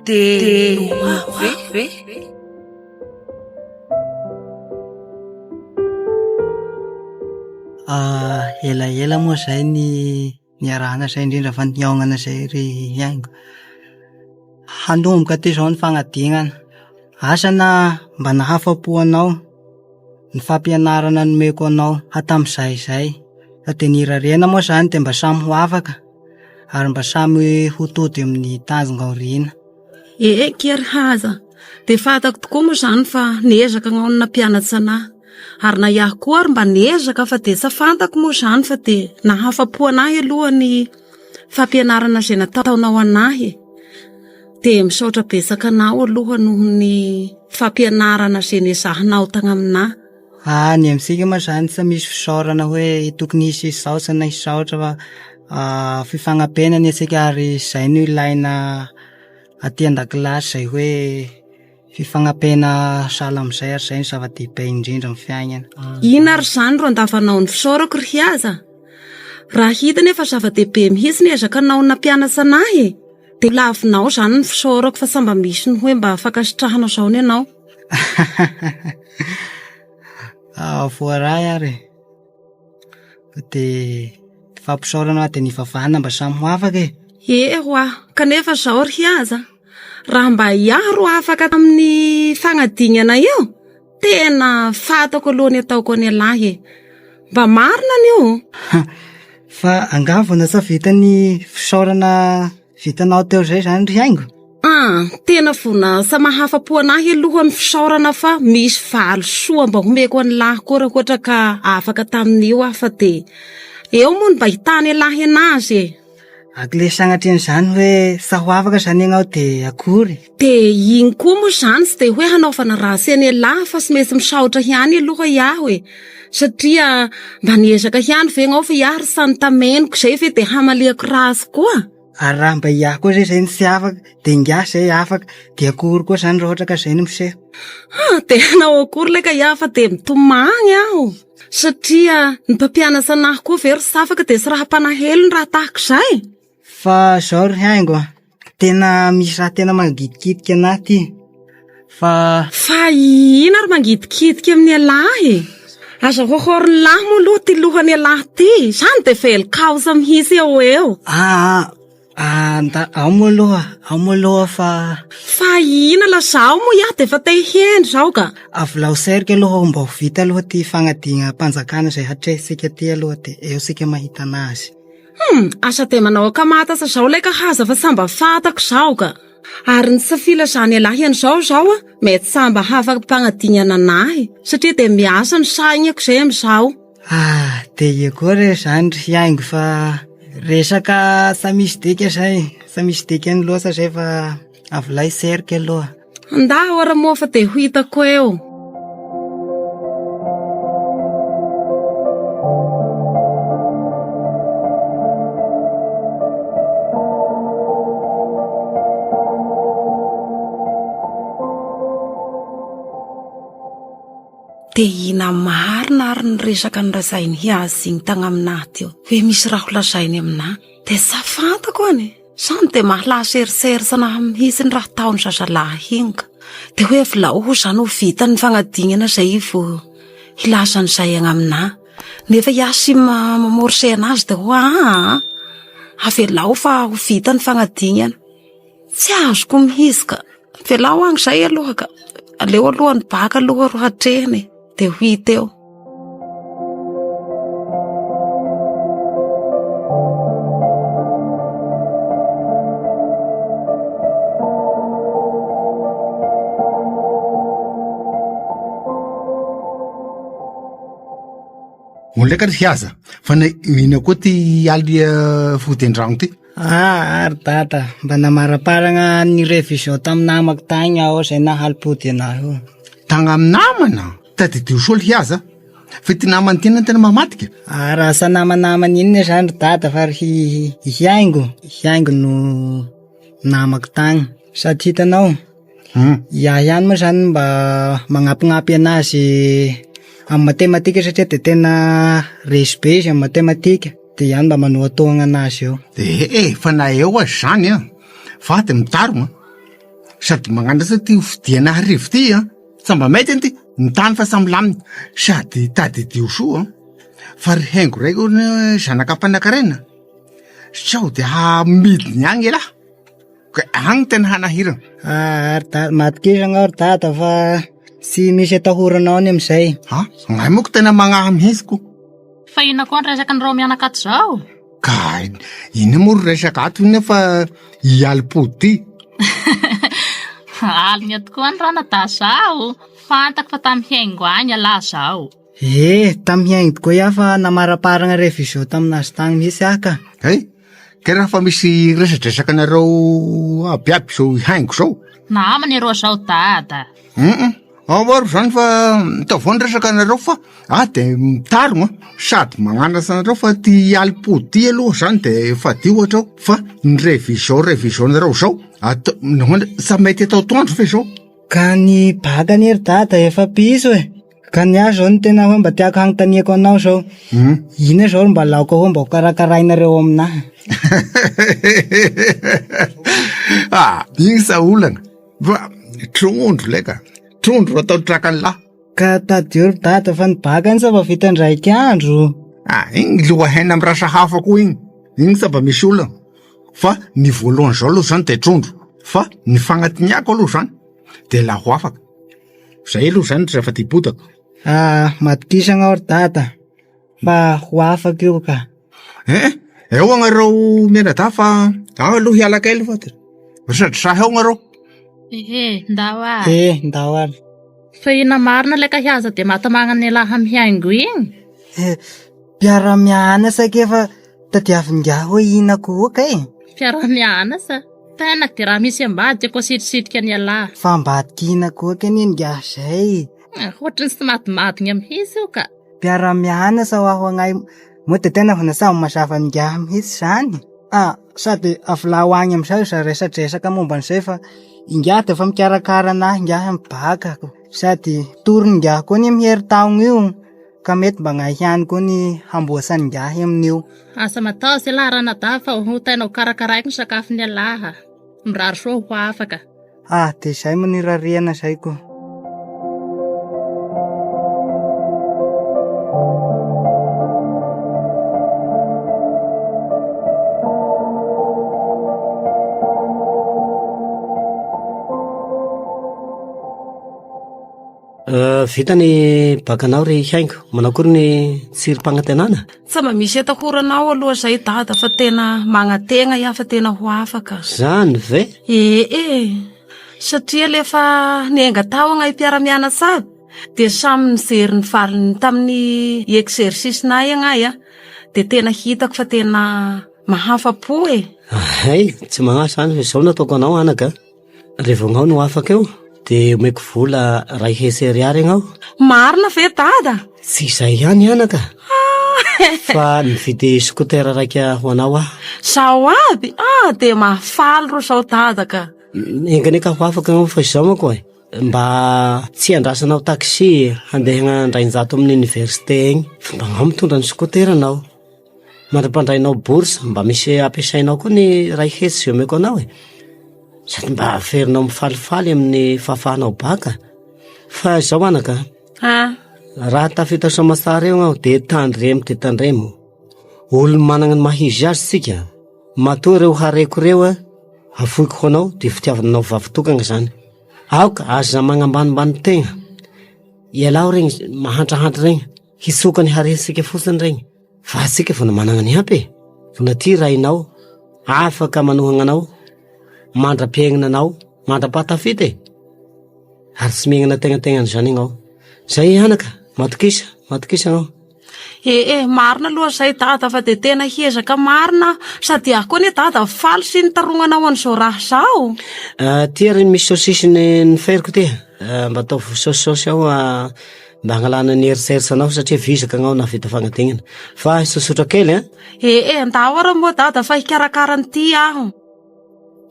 Dia ho ve? Ah, elaela moa izay ny niarahana izay indrindra fa nihaonana izay ry haingo. Hanomboka aty izao ny fanadinana. Asa na mba nahafa-po anao ny fampianarana nomeko anao hatramin'izay izay. Fa dia ny irariana moa izany dia mba samy ho afaka ary mba samy ho tody amin'ny tanjona aoriana. Eky ry haza, dia fantako tokoa moa izany fa niezaka anao ny nampianatra anah. Ary na iaho koa ary mba niezaka fa dia tsy fantako moa izany fa dia nahafa-po anahy aloha ny fampianarana izay nataonao anahy e. Dia misaotra betsaka anao aloha noho ny fampianarana izay nezahinao tagny aminahy. Ah, ny amintsika moa izany tsy misy fisaorana hoe tokony hisy hisaotra na hisaotra fa ah, fifanampiana ny antsika ary izay no ilaina aty an-dakilasy izay hoe fifanampiana sahala amin'izay ary izay no zava-dehibe indrindra amin'ny fiainana. Inona ary izany ro andavanao ny fisaorako ry Hiaza? Raha hita nefa zava-dehibe mihitsy ny ezaka nao nampianatra anahy e! Dia lavinao izany ny fisaorako fa sa mba misy ny hoe mba fankasitrahana izao ny anao? Ah, voaray ary e. Dia fampisaorana dia nivavahana mba samy ho afaka e. Ee hoa, kanefa izao ry Hiaza, raha mba iaho ro afaka amin'ny fagnadignana io, tena fantako aloha ny ataoko an'ialahy e. Mba marina an'io. Fa angaha vao natsa vita ny fisaorana Vitanao teo izay izany ry haingo? Ah, tena vonasa mahafa-po anahy aloha ny fisaorana fa misy valisoa mba homeko an'ilahy koa raha ohatra ka afaka tamin'io aho fa dia eo moa ny mba hitany ialahy anazy e. Akle sagnatrin'izany hoe sa ho afaka izany ianao dia akory? Dia iny koa moa izany tsy dia hoe hanaovana ratsy an'ialahy fa tsy maintsy misaotra ihany aloha iaho e. Satria mba niezaka ihany ve ianao fa iaho ry sanitameniko izay ve dia hamaliako ratsy koa? Ary raha mba iaho koa zay zay no tsy afaka dia ingahy zay afaka dia akory koa izany raha ohatra ka izay no miseho? Ha, dia hanao akory ilay ka iaho fa dia mitomany aho. Satria ny mpampianatra anahy koa ve ry tsy afaka dia tsy raha mpanahelo ny raha tahaka izay? Fa zao ry haingo a, tena misy raha tena mangidikidiky anahy ty. Fa. Fa ina ary mangidikidiky amin'ialahy e? Aza hohorin'ilahy moa aloha ty lohan'ialahy ty, zany dia velon-kaosa mihitsy eo ho eo. Aa, aa, ao moa aloha, ao moa aloha fa. Fa ina lazao moa iaho dia efa te hihendry zao ka. Avilao serika aloha mba ho vita aloha ty fagnadignam-panjakana izay hatrehintsika ty aloha dia eo sika mahita anazy. Hum, asa dia manao ankamatatra zao ilay ka haza fa samba fantako zao ka. Ary ny tsy filazan'ialahy an'izao izao a, mety samba hafa-panadinana anahy satria dia miasa ny sainako izay amin'izao. Ah, dia ia koa re izany ry haingo fa resaka sa misy dika izay, sa misy dikany loatra izay fa avilay serika aloha. Ndao ara moa fa dia ho hitako eo. Dia ina marina ary ny resaka nolazainy hiazy iny tagna aminahy teo hoe misy raha ho lazainy aminahy dia sa fantako any e. Zany dia mahalasa eritreritra anahy mihitsy ny raha ataon'ny zazalahy iny ka. Dia hoe avilao ho zany ho vita ny fagnadignana zay vao hilaza an'izay agny aminahy. Nefa iaho sy mamorse anazy dia hoe aa avelao fa ho vita ny fagnadignana. Tsy azoko mihitsy ka. Avelao agny zay aloha ka. Aleo aloha ny baka aloha ro hatrehina e. Dia ho hita eo. Olona ka ry hiaza fa na ina koa ty aly eh, fody an-dragno ty. Ah, ary dada, mba namaraparagna ny révision tamin'ny namako tagny aho zay nahalipody anahy io. Tagna amin'ny namana? Tadidio soa ry hiaza fa ity namana ity no tena mamadika. Ah, raha sa namanamana inona zany ry dada fa ry hihaingo, hihaingo no namako tagny. Sady hitanao. Iaho ihany moa zany mba magnampignampy anazy amin'ny matematika satria de tena resy be izy amin'ny matematika de ihany mba manohatohagna anazy eo. Eh eh, fa na eo aza zany an, fa de mitarogna sady magnanatra ty hofidiana harivo ty an, sa mba mety ty, ny tany fa samy lamina, sady tadidio soa an, fa ry haingo raiky hono zanaka mpanankarena, sao de hamidiny agny elah. Ka agny tena hanahirana. Ah, ary da matokisa anao ry dada fa tsy misy atahoranao any amin'izay. Ha, ngay moa ko tena magnahy mihitsy ko. Fa inona koa ny resaka ny mianaka ato izao? Ka inona moa ry resaka ato nefa i Alipody ty? Alina tokoa ny ranadahy zaho. Fantako fa tamin'ny haingo agny ialahy zao. Eh, tamin'ny haingo tokoa iaho fa namaraparagna révision taminazy tagny mihitsy aho ka. Hay, Ke raha fa misy resadresaka anareo aby aby zao haingo zao. Namana ireo zao dada. Hum, ao aro zany fa ataovao ny resaka anareo fa ah de mitarogna sady magnanatra anareo fa ty alipody ty aloha zany de fadio hatreo fa ny révision révision nareo zao atao nahoana sa mety atao atoandro ve zao? Ka ny bac anie ry dada efa piso e. Ka ny ahy zao no tena hoe mba tiako hanontaniako anao zao. Hmm? Inona zao no mba laoka hoe mba ho karakarainareo aminahy? Ah, igny sa olana. Fa trondro leka. Trondro atao trakan'ny lahy. Ka tadidio ry dada fa ny baka any sa vao vita indraika andro. Ah, igny lohahena amin'ny rasa hafa koa igny. Igny sa mba misy olana. Fa ny voalohany zao aloha zany de trondro. Fa ny fagnatiniako aloha zany de laho afaka. Zay aloha zany ry zava-dibodako. Ah, matokisa agnao ry dada fa ho afaka io ka. Eh, eo agnareo mianadahy fa aho aloha hiala kely fa de resadresaha eo agnareo. Ehe, ndao ary. Eh, ndao ary. Fa inona marina ilay kahiaza dia matamagna ny lahy mihaingo igny? Eh, mpiara-mianasa ke fa tadiavin'ingahy hoe inona koa kay. Mpiara-mianasa? Tena dia raha misy ambadika koa sitrisitrika ny ialahy. Fa ambadika koa kay anie ingahy zay. Ah, ohatry ny tsy madimadina mihitsy io ka. Mpiara-mianasa ho aho agnay moa dia tena vao nasamy mazava amin'ingahy mihitsy izany. Ah, sady avilao agny amin'izay za resadresaka momba an'izay fa ingahy dia efa mikarakara anahy ingahy amin'ny bakako. Sady torin'ingahy koa anie amin'ny heritaogno io. Ka mety mba gnahy ihany koa ny hamboasan'ingahy amin'io. Asa matahotra ialahy ranadahy fa ho tena ho karakaraiko ny sakafon'ialahy. Mirary soa ho afaka. Ah, dia izay moa no irariana izay ko. Eh, vita ny bakanao ry haingo, manao akory ny tsirim-panantenana? Tsy mba misy atahoranao aloha zay dada fa tena magnategna iaho fa tena ho afaka. Zany ve? Ee e, satria le fa niainga tao agnay mpiara-mianatra aby dia samy nijery ny valiny tamin'ny exercice-nay agnay a, dia tena hitako fa tena mahafa-po e. Hay, tsy magnahy zany fa izao nataoko anao anaka a. Revo agnao no afaka eo de omeko vola ray hetsy ariary agnao. Marina ve dada? Tsy izay ihany anaka fa nividy scooter raika ho anao aho. Zao aby? Ah de mahafaly ro zao dada ka. Enga anie ka ho afaka agnao fa izao manko e, mba tsy andrasanao taxi handeha Andrainjato amin'ny université egny fa mba agnao mitondra ny scooter-nao. Mandra-pandrainao bourse mba misy ampiasainao koa ny iray hetsy izay omeko anao e. Sady mba averinao mifalifaly amin'ny fahafahanao baka. Fa izao anaka a. Raha tafita soamatsara eo aho dia tandremo dia tandremo. Olo manana ny maha izy azy tsika. Matoa ireo hareko ireo a, afoiko ho anao dia fitiavana anao vavitokana izany. Aoka aza magnambanimbany tegna. Ialao regny mahantrahantra regny. Hitsoka ny harentsika fotsiny regny fa atsika vao managna ny ampy e! Vao na ty rainao afaka manohagna anao mandra-piaignana anao mandra-pahatafita e! Ary tsy miaignana tegnategnan'izany agnao. Zay anaka, matokisa, matokisa agnao. Eh eh, marina aloha zay dada fa de tena hiezaka marina aho, sady aho koa anie dada faly sy nitarognanao an'izao raha zao. Ah, ty ary misy saosisy ny ny feriko ty, ah, mba ataovy saosisaosy ao ah, Mba hangalana ny eritreritranao anao satria vizaka agnao nahavita fagnadignana. Fa sosotra kely an! Eh eh, ndao ara moa dada fa hikarakara an'ity aho.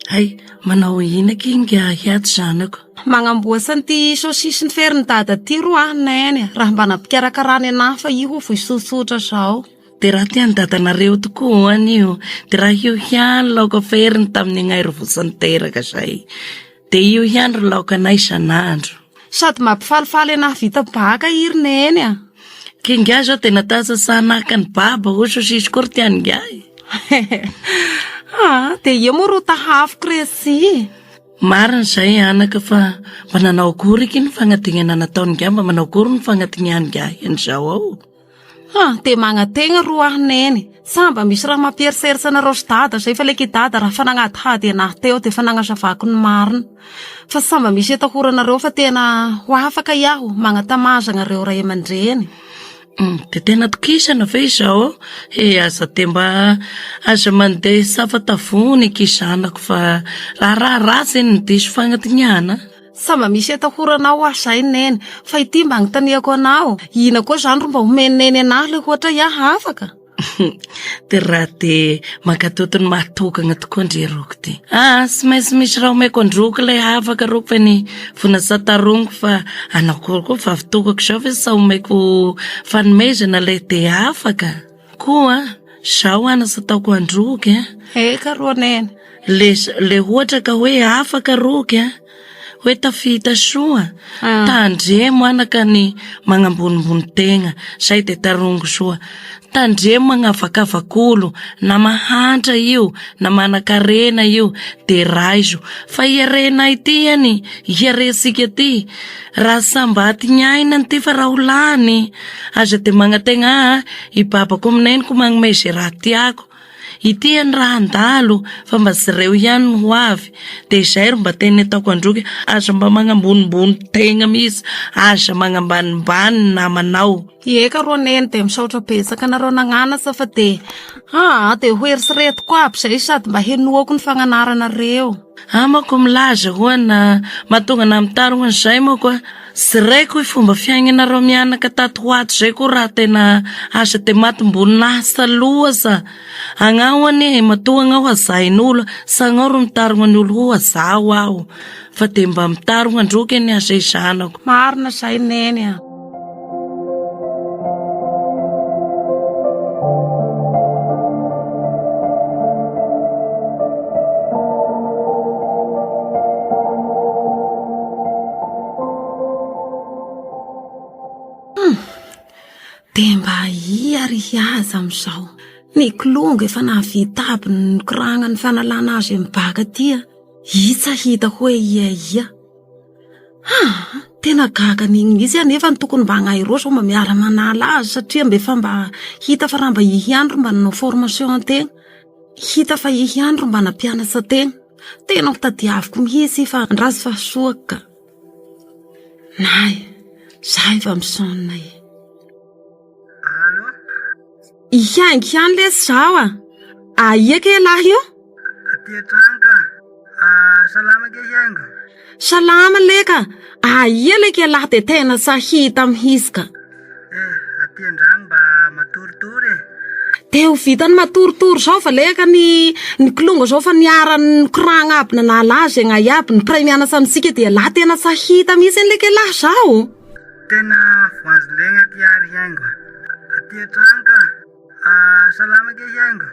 Hay, manao inona akia ingahy ato zanako? Magnamboatsa an'ity saucisse ny ferin'i dada ty ro aho neny raha mba nampikarakarany anahy fa io ho voisotsotra zao. Dia raha tian'i dadanareo tokoa anio, dia raha io ihany laoka feriny tamin'ny agnay rovosa niteraka zay. Dia io ihany ry laokanay isan'andro. Sady mampifalifaly anahy vita baka i ry neny a. K'ingahy zao dia natasa sanaka ny baba hoy sosisy koa ry tian'ingahy. Ah, dia io moa ro tahafiko re sy. Marina izay anaka fa mba nanao akory akia ny fagnadignana nataon'ingahy mba manao akory ny fagnadignan'ingahy an'izao ao. Ah, dia magnategna ro aho neny. Sa mba misy raha mampieritreritra anareo sy dada zay fa le dada raha fa nagnadihady anahy teo dia efa nagnazavako ny marina. Fa sa mba misy atahoranareo fa tena ho afaka iaho magnatamazagna reo ray aman-dreny. Mm, dia tena atokisana ve izao? He, aza dia mba aza mandeha safa-tavony akia zanako fa raharaha ratsy eny ny diso fagnadiniana. Sa mba misy atahoranao aho zay neny fa ity mba agnontaniako anao, ina koa zany ro mba omen'i neny anahy le ohatra iaho afaka? De raha de mankatoto ny mahatokagna tokoa ndry roko ty. Ah, tsy maintsy misy raha omeko an-droko ilay afaka roko fa ny vona satarongoko fa anao koa koa vavy tokako izao ve sa omeko fanomezana ilay de afaka? Koa zao ana sa ataoko an-droky a. Eka ro neny. Le le ohatra ka hoe afaka roky a. Hoe tafita soa. Ah. Tandremo anaka ny magnambonimbony tegna. Zay de tarongo soa. Tandremo magnavakavak'olo na mahantra io na manan-karena io de raiso. Fa iharenay ty anie, iharentsika ty. Raha sambaty ny aina ty fa raha ho lany. Aza de magnategna aa i babako am neniko magnome ze raha tiako. Ity any raha handalo fa mba jereo ihany ny ho avy. De izay ro mba teny ataoko androky, aza mba magnambonimbony tegna mihitsy, aza magnambanimbany ny namanao. Eka rô neny de misaotra betsaka anareo nagnanatra fa de aa de ho eritreretiko aby zay sady mba henoako ny fagnanaranareo. Amako milaza hoa na mahatonga na mitarogno an'izay manko a, tsy raiko hoe fomba fiaignanareo mianaka tato ho ato zay koa raha tena aza de matim-boninahitra loza, agnao anie matoa agnao hazain'olo sa agnao ro mitarogno ny olo hoa zaho aho fa de mba mitarogno androky anie zay zanako. Marina zay neny a. Dia mba ia ary hihaza amin'izao? Ny kilonga efa nahavita aby ny nikoragna ny fanalana azy amin'ny baka aty a. Itsa hita hoe ia ia. Haa, tena gaga an'igny mihitsy aho nefa ny tokony mba agnahy rô zao mba miara manala azy satria mba efa mba hita fa raha mba ihy ihany ro mba nanao formation an-tegna, hita fa ihy ihany ro mba nampianatra an-tegna, tena ho tadiaviko mihitsy fa andraso fa soa ka. Nay, za efa mi-sonne e. Allô? Hihaingo ihany lesy zaho a! Aia kay ialahy io? Aty an-trano ka. Ah, salama kay hihaingo? Salama leka! Aia leka ialahy dia tena tsy hita mihitsy ka. Eh, aty an-drano mba matoritory e. Dia ho vitany matoritory zao fa leka ny ny kilonga zao fa niara nikoragna aby nanala azy agnahy aby ny mpiray mianatra amintsika dia ialahy tena tsy hita mihitsy anie leka ialahy zao. Tena voanjo legna aty ary hihaingo a. Aty an-trano ka. Ah, salama ke hihaingo.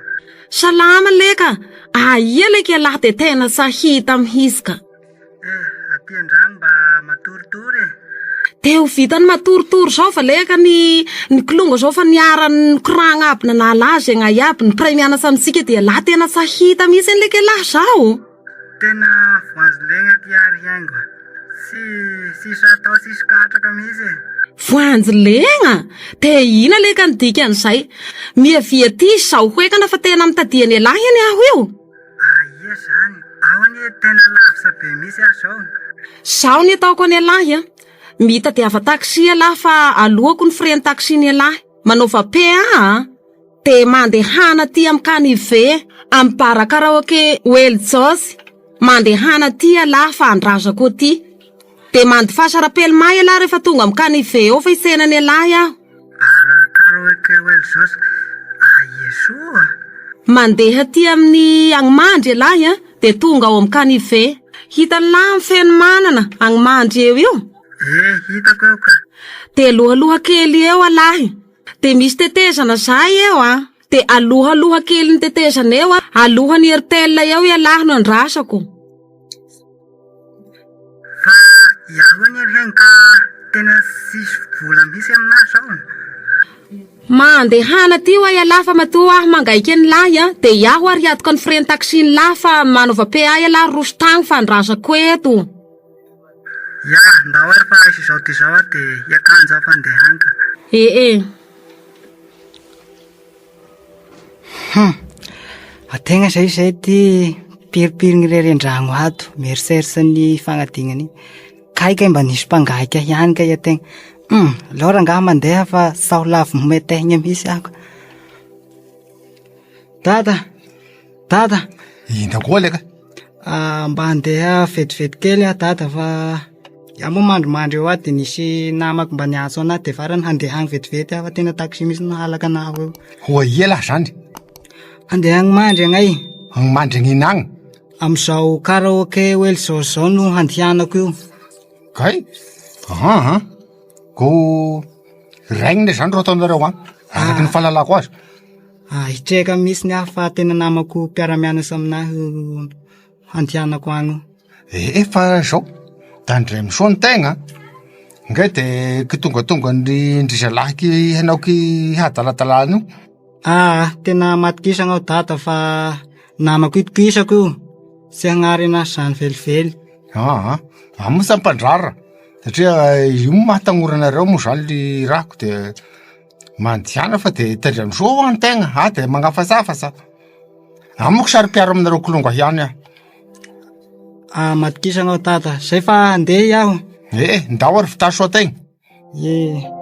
Salama leka, aia leka ialahy dia tena tsy hita mihitsy ka. Eh, aty an-drano mba matoritory e. Dia ho vitany matoritory zao fa leka ny ny kilonga zao fa niara nikoragna aby nanala azy agnahy aby ny mpiray mianatra amintsika dia ialahy tena tsy hita mihitsy anie leka ialahy zao. Tena voanjo legna aty ary hihaingo a. Tsy tsisy atao tsisy katraka mihitsy e. Voanjo legna? De ina leka ny dikan'izay? Miavia aty izao hoekana fa tena mitadia an'ialahy anie aho io. Aia zany? Ao anie tena lavitra be mihitsy aho zao. Zao ny ataoko an'ialahy a. Mitadiava taxi ialahy fa aloako ny frais-n'ny taxi-n'ialahy. Manaova PA a. Dia mandehana aty amin'ny canive, amin'ny bar karaoke Weljo's. Mandehana aty ialahy fa andrazako aty. Dia mandifasa rapelma ialahy rehefa tonga amin'ny canive eo fa hitsena an'ialahy aho. Bar karaoke Weljo's, aia soa? Mandeha aty amin'ny Agnomandry ialahy a. dia tonga ao amin'ny canivet. Hitan'lah amin'ny fenomanana agny mandry eo io? Eh, hitako eo ka. Dia alohaloha kely eo alahy. Dia misy tetezana zay eo an. Dia alohaloha kelin'ny tetezana eo an, alohan'ny Airtel eo ialahy no andrasako. Fa iaho anie ry haingo ka tena tsisy vola mihitsy aminahy zao. Mandehana aty hoa ialahy fa matoa aho mangaiky an'ilahy an, dia iaho ary hiatoka ny frais-n'ny taxi-n'ilahy fa manaova PA ialahy roso tagny fa andrasako eto. Ya, ndao ary fa aiza izao dia izao aho dia hiakanjo aho fa handeha any ka. Ee. Hum, ategna zay zay ty piripirigny irery an-dragno ato, mieritreritra ny fagnadignana iny. Kay kay mba nisy mpangaika ihany kay ategna. Hum, aleo rangahy mandeha fa sao lavo metehigna mihitsy aho ka. Dada, dada. Inona koa leka? Ah, mba handeha vetivety kely aho dada fa iaho moa mandrimandry eo aho de nisy namako mba niantso anahy de farany handeha agny vetivety aho fa tena taxi mihitsy no halaka anahy eo. Ho aia lahy zany? Handeha agny mandry agnay. Agny mandry agn'ina agny? Amin'izao karaoke Welzao zao no handehanako io. Kay? Aha aha. Ko raignina zany ro ataonareo agny, araky ny fahalalako azy. Ah, hitreka mihitsy ny ahy fa tena namako mpiara-mianatra aminahy io handehanako agny io. Eh, fa zao, tandremo soa ny tegna. Ngay de kitongatonga ny ndry zalahy ki hanao ki hadaladalana io. Ah, tena matokisagna aho dada fa namako itokisako io. Tsy hagnary anahy zany velively. Ah, ah, ah moa tsy ampandrara satria io moa mahatagnorana anareo moa zany le rahako de Mandehana fa de tandremo soa hoa ny tegna, ah de magnafatsafasa. Amiko saro-piaro aminareo kilonga ihany aho. Ah, matokisa anao dada, zay fa handeha aho. Eh, ndao ary vita soa tegna. Ye.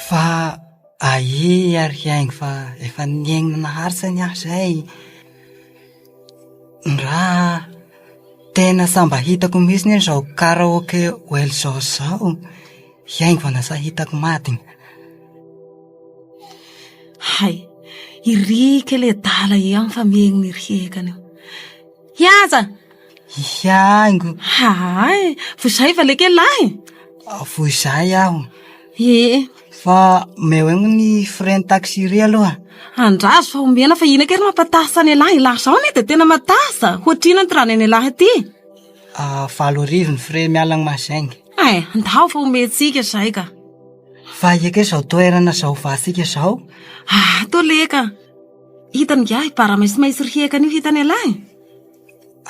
Fa aia ary haingo fa efa niaigna naharitra ny ahy zay. Ndra tena sa mba hitako mihitsy anie zao karaoke Welzao zao. Hiaingo fa nasa hitako madina. Hay, iriky le dala ihany fa miaigna irihekany io. Hiaza! Hihaingo. Hay, vozay va leke lahy? Vozay aho. Ee. Fa omeo ahy ny frais-n'ny taxi ry aloha. Andraso fa omena fa ina kay ry mampatasa an'ialahy? Ialahy zao anie dia tena matasa. Ohatr'inona ny tirany an'ialahy aty? 8000 ny frais miala any Mahajanga. Eh, ndao fa omentsika izay ka. Fa aia kay izao toerana izao vatsika izao? Ato leka. Hitany ingahy bara maisimaisy ry hekany io hitany ialahy?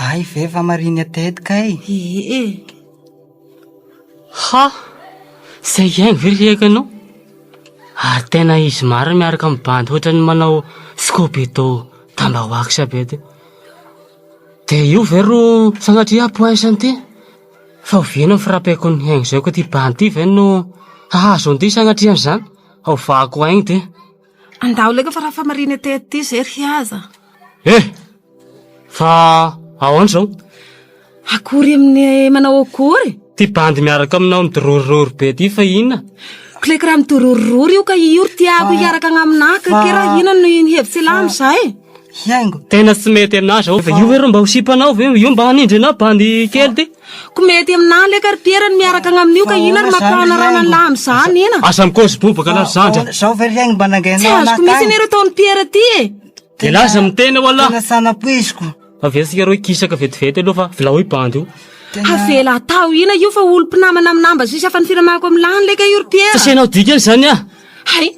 Hay ve fa marina teto kay? Ee. Ha! Zay haingo ve ry hekanao? Ary tena izy marina miaraka amin'ny bandy ohatran'ny manao scobedo tambawax be ty. Dia io ve ro sanatria poince an'ity? Fa oviana ny frappeko ny haingo zay ko ty bandy ty ve no hahazo an'ity sanatria an'izany? Ovako haingo ty. Andao leka fa raha famarina ety aty zay ry aza. Eh! Fa ahoana izao? Akory amin'ny manao akory? Ty bandy miaraka aminao midororororo be ty fa inona? Kleko raha midororororo io ka io ry tiako hiaraka agnamina ka ke raha inona no hevitsy elah amizay? Hiaingo. Tena tsy mety aminah zao. Fa io ve ro mba ho sipanao ve? Io mba hanindry anao bandy kely ty? Ko mety aminah leka ry Pierre ny miaraka agnaminy io ka inona ry mampifanarahana an'lah amizany ina? Aza mikaozy bobaka lah zandry a. Zao ve ry haingo mba nangainao Tsy anah azoko mihitsy tany? anie reo taon'i Pierre ty e. Dia laza miteny eo Allah. Tena tsy nampoiziko. Avesika reo hikisaka vetivety aloha fa vilao io bandy io. Avela atao ina io fa olo mpinamana aminah mba sisy afa ny firamako amin'lah ny leka io ry Pierre. Tsy asianao dikany zany ah. Hay,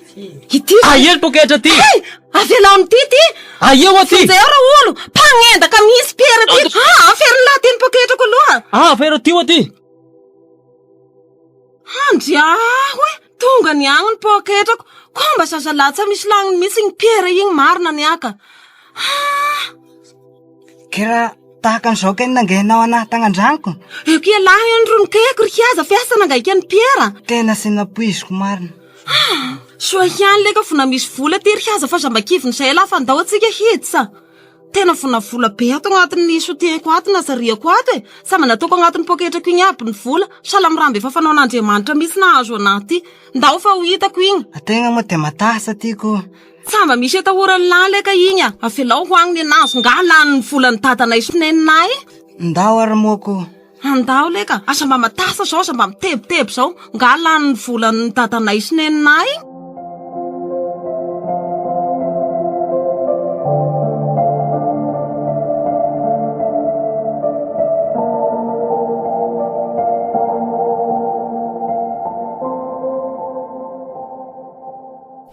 ity. Aia ny poketra ty? Hay, avelao ny ty ty. Aia hoa ty? Vonjeo ra olo, mpagnendaka mihitsy Pierre ty. Ah, aferin'lah ty ny poketrako aloha. Ah, afero ty hoa ty. Andriaho e, tonga ny agny ny poketrako. Koa mba zazalahy tsy misy lagniny mihitsy igny Pierre igny marina ny aka. Ah. Kira tahaka an'izao kay ny nangainao anahy tagnandraniko. Eo kia lahy io ny ronokeko ry kiaza fiasa nangaika an'i Pierre. Tena tsy nampoiziko marina. Ah, soa ihany leka fona misy vola ty ry kiaza fa aza mba kivy ny zay lahy fa ndao antsika hiditra. Tena vonavola be ato agnatin'ny soutien-ko ato na zariako ato e! Sa mba nataoko agnatin'ny poketrako igny aby ny vola, sahala amin'ny raha mba efa fanaon'Andriamanitra mihitsy nahazo anah ty. Ndao fa ho hitako igny. Tegna moa de matasa ty ko. Tsa mba misy atahoran'ny lahy leka igny a! Avelao ho agny nenazy ngah lany ny volan'ny dadanay sy neninay. Ndao ary moa ko. Andao leka, aza mba matasa zao, aza mba mitebiteby zao, ngah lany ny volan'ny dadanay sy neninay.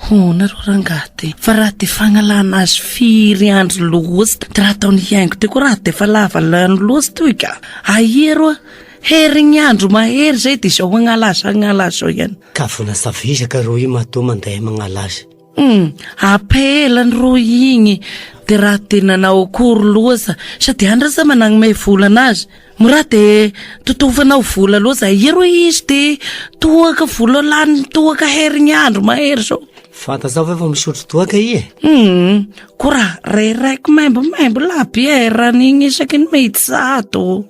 Hoana rô rangahy ty, fa raha ty fagnalana azy firy andro loza ty raha ataony hiaingo ty koa raha de efa lava lany loza toy ka. Aia rô, herignandro mahery zay de izao hagnala azy hagnala azy zao ihany. Ka vola savizaka rô io matoa mandeha magnala azy. Hum, apelany rô igny, de raha de nanao akory loza, sady any ra sa managnome vola anazy. Mora de totofanao vola loza ero izy de toaka vola lany toaka herignandro mahery zao. Fantatrao ve fa misotro toaka i e? Hum, ko raha reraiky maimbomaimbo la bière an'igny isaky ny miditra ato.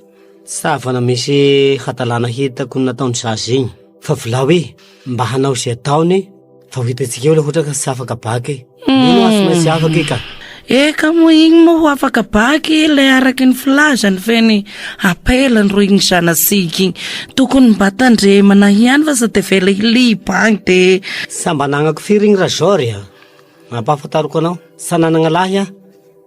Sa fa na misy hadalana hitako nataon'ny zaza igny fa volao hoe mba hanao izay ataony Fa ho hitantsika eo le ohatra ka tsy afaka bac e. Mino aho tsy maintsy afaka e ka. Eka moa igny moa ho afaka bac le araky ny filazany feny apelany ro igny zanasika igny. Tokony mba tandremana ihany fa sao de vela hiliba agny de. Sa mba anagnako firy igny Rajory a? Ampahafantariko anao, sa nanagna lahy aho,